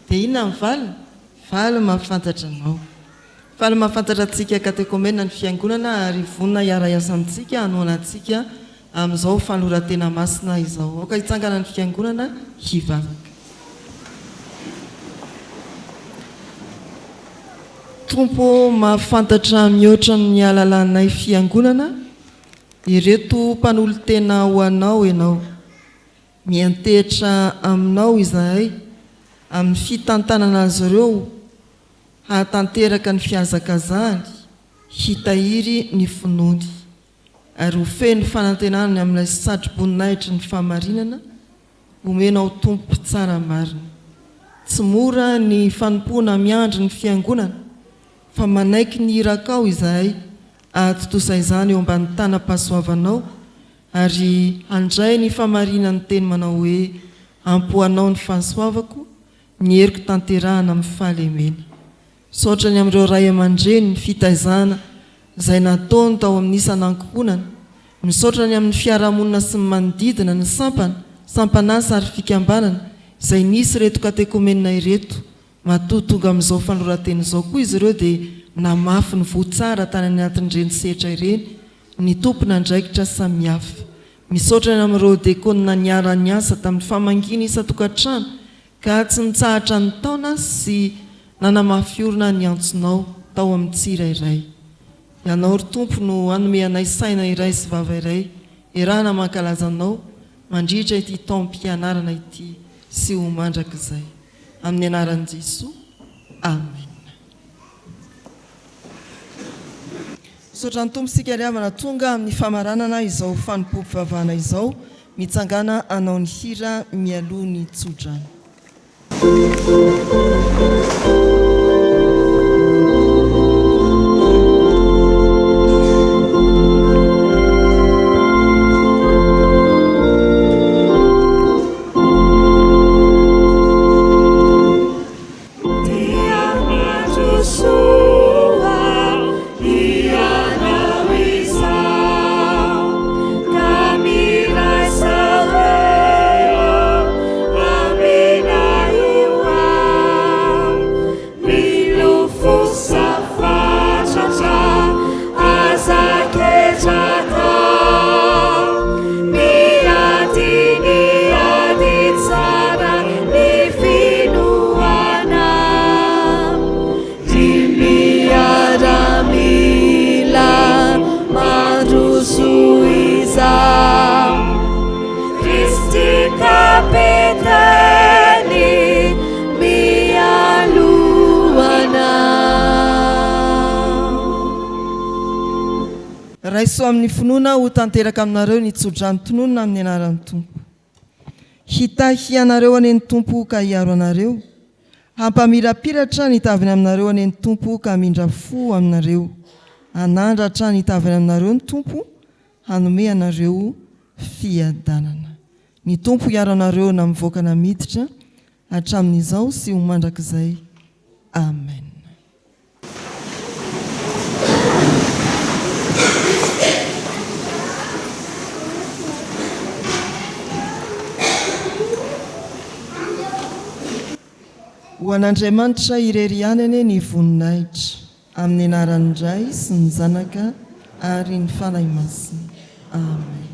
dia inona ny valiny? Faly mahafantatra anao. Faly mahafantatra antsika katekomena ny Fiangonana ary vonona hiara-hiasa amintsika hanohana antsika amin'izao fanoloran-tena masina izao. Aoka hitsangana ny Fiangonana hivavaka. Tompo ô, mahafantatra mihoatra ny halalanay Fiangonana ireto mpanolo-tena ho Anao Ianao. Miantehitra Aminao izahay amin'ny fitantanana azy ireo hahatanteraka ny fihazakazahany, hitahiry ny finoany, ary ho feno fanantenana ny amin'ilay satroboninahitry ny fahamarinana omenao Tompo Mpitsara marina. Tsy mora ny fanompoana miandry ny Fiangonana, fa manaiky ny irakao izahay hahatontosa izany eo ambany tanam-pahasoavanao ary handray ny fahamarinan'ny teny manao hoe, Ampy ho anao ny fahasoavako, ny heriko tanterahana amin'ny fahalemena. Misaotra ny amin'ireo ray aman-dreny ny fitaizana izay nataony tao amin'ny isan'ankohonana. Misaotra ny amin'ny fiarahamonina sy ny manodidina, ny sampana, sampan'asa ary fikambanana izay nisy ireto katekomenina ireto. Matoa tonga amin'izao fanoran-teny izao koa izy ireo dia namafy ny voa tsara tany anatin'ireny sehatra ireny ny tompon'andraikitra samihafa. Misaotra ny amin'ireo dekona niara-niasa tamin'ny famangiana isan-tokantrano ka tsy nitsahatra nitaona sy nanamafy orina ny antsonao tao amin'ny tsirairay. Ianao ry Tompo no hanome anay saina iray sy vava iray iarahana mankalaza Anao mandritra ity taom-pianarana ity sy ho mandrakizay. Amin'ny anaran'i Jesoa. Amen. Misaotra ny Tompo isika ry havana tonga amin'ny famaranana izao fanompoam-pivavahana izao. Mitsangàna hanao ny hira mialoha ny tsodrano. Dia mandrosoa ianao izao, ka miraisa feo aminay ho ao. Milofosa fatratra, aza ketraka. Miady ny ady tsara ny finoana. Ry miaramila mandroso izao. Kristy kapiteny mialoha anao. Raiso amin'ny finoana ho tanteraka aminareo ny tsodrano tononina amin'ny anaran'ny Tompo. Hitahy anareo anie ny Tompo ka hiaro anareo. Hampamirapiratra ny taviny aminareo anie ny Tompo ka hamindra fo aminareo. Hanandratra ny taviny aminareo ny Tompo hanome anareo fiadanana. Ny Tompo hiaro anareo na mivoaka na miditra, hatramin'izao sy ho mandrakizay. Amen. Ho an'Andriamanitra irery ihany anie ny voninahitra, amin'ny anaran'ny Ray sy ny Zanaka ary ny Fanahy Masina. Amen.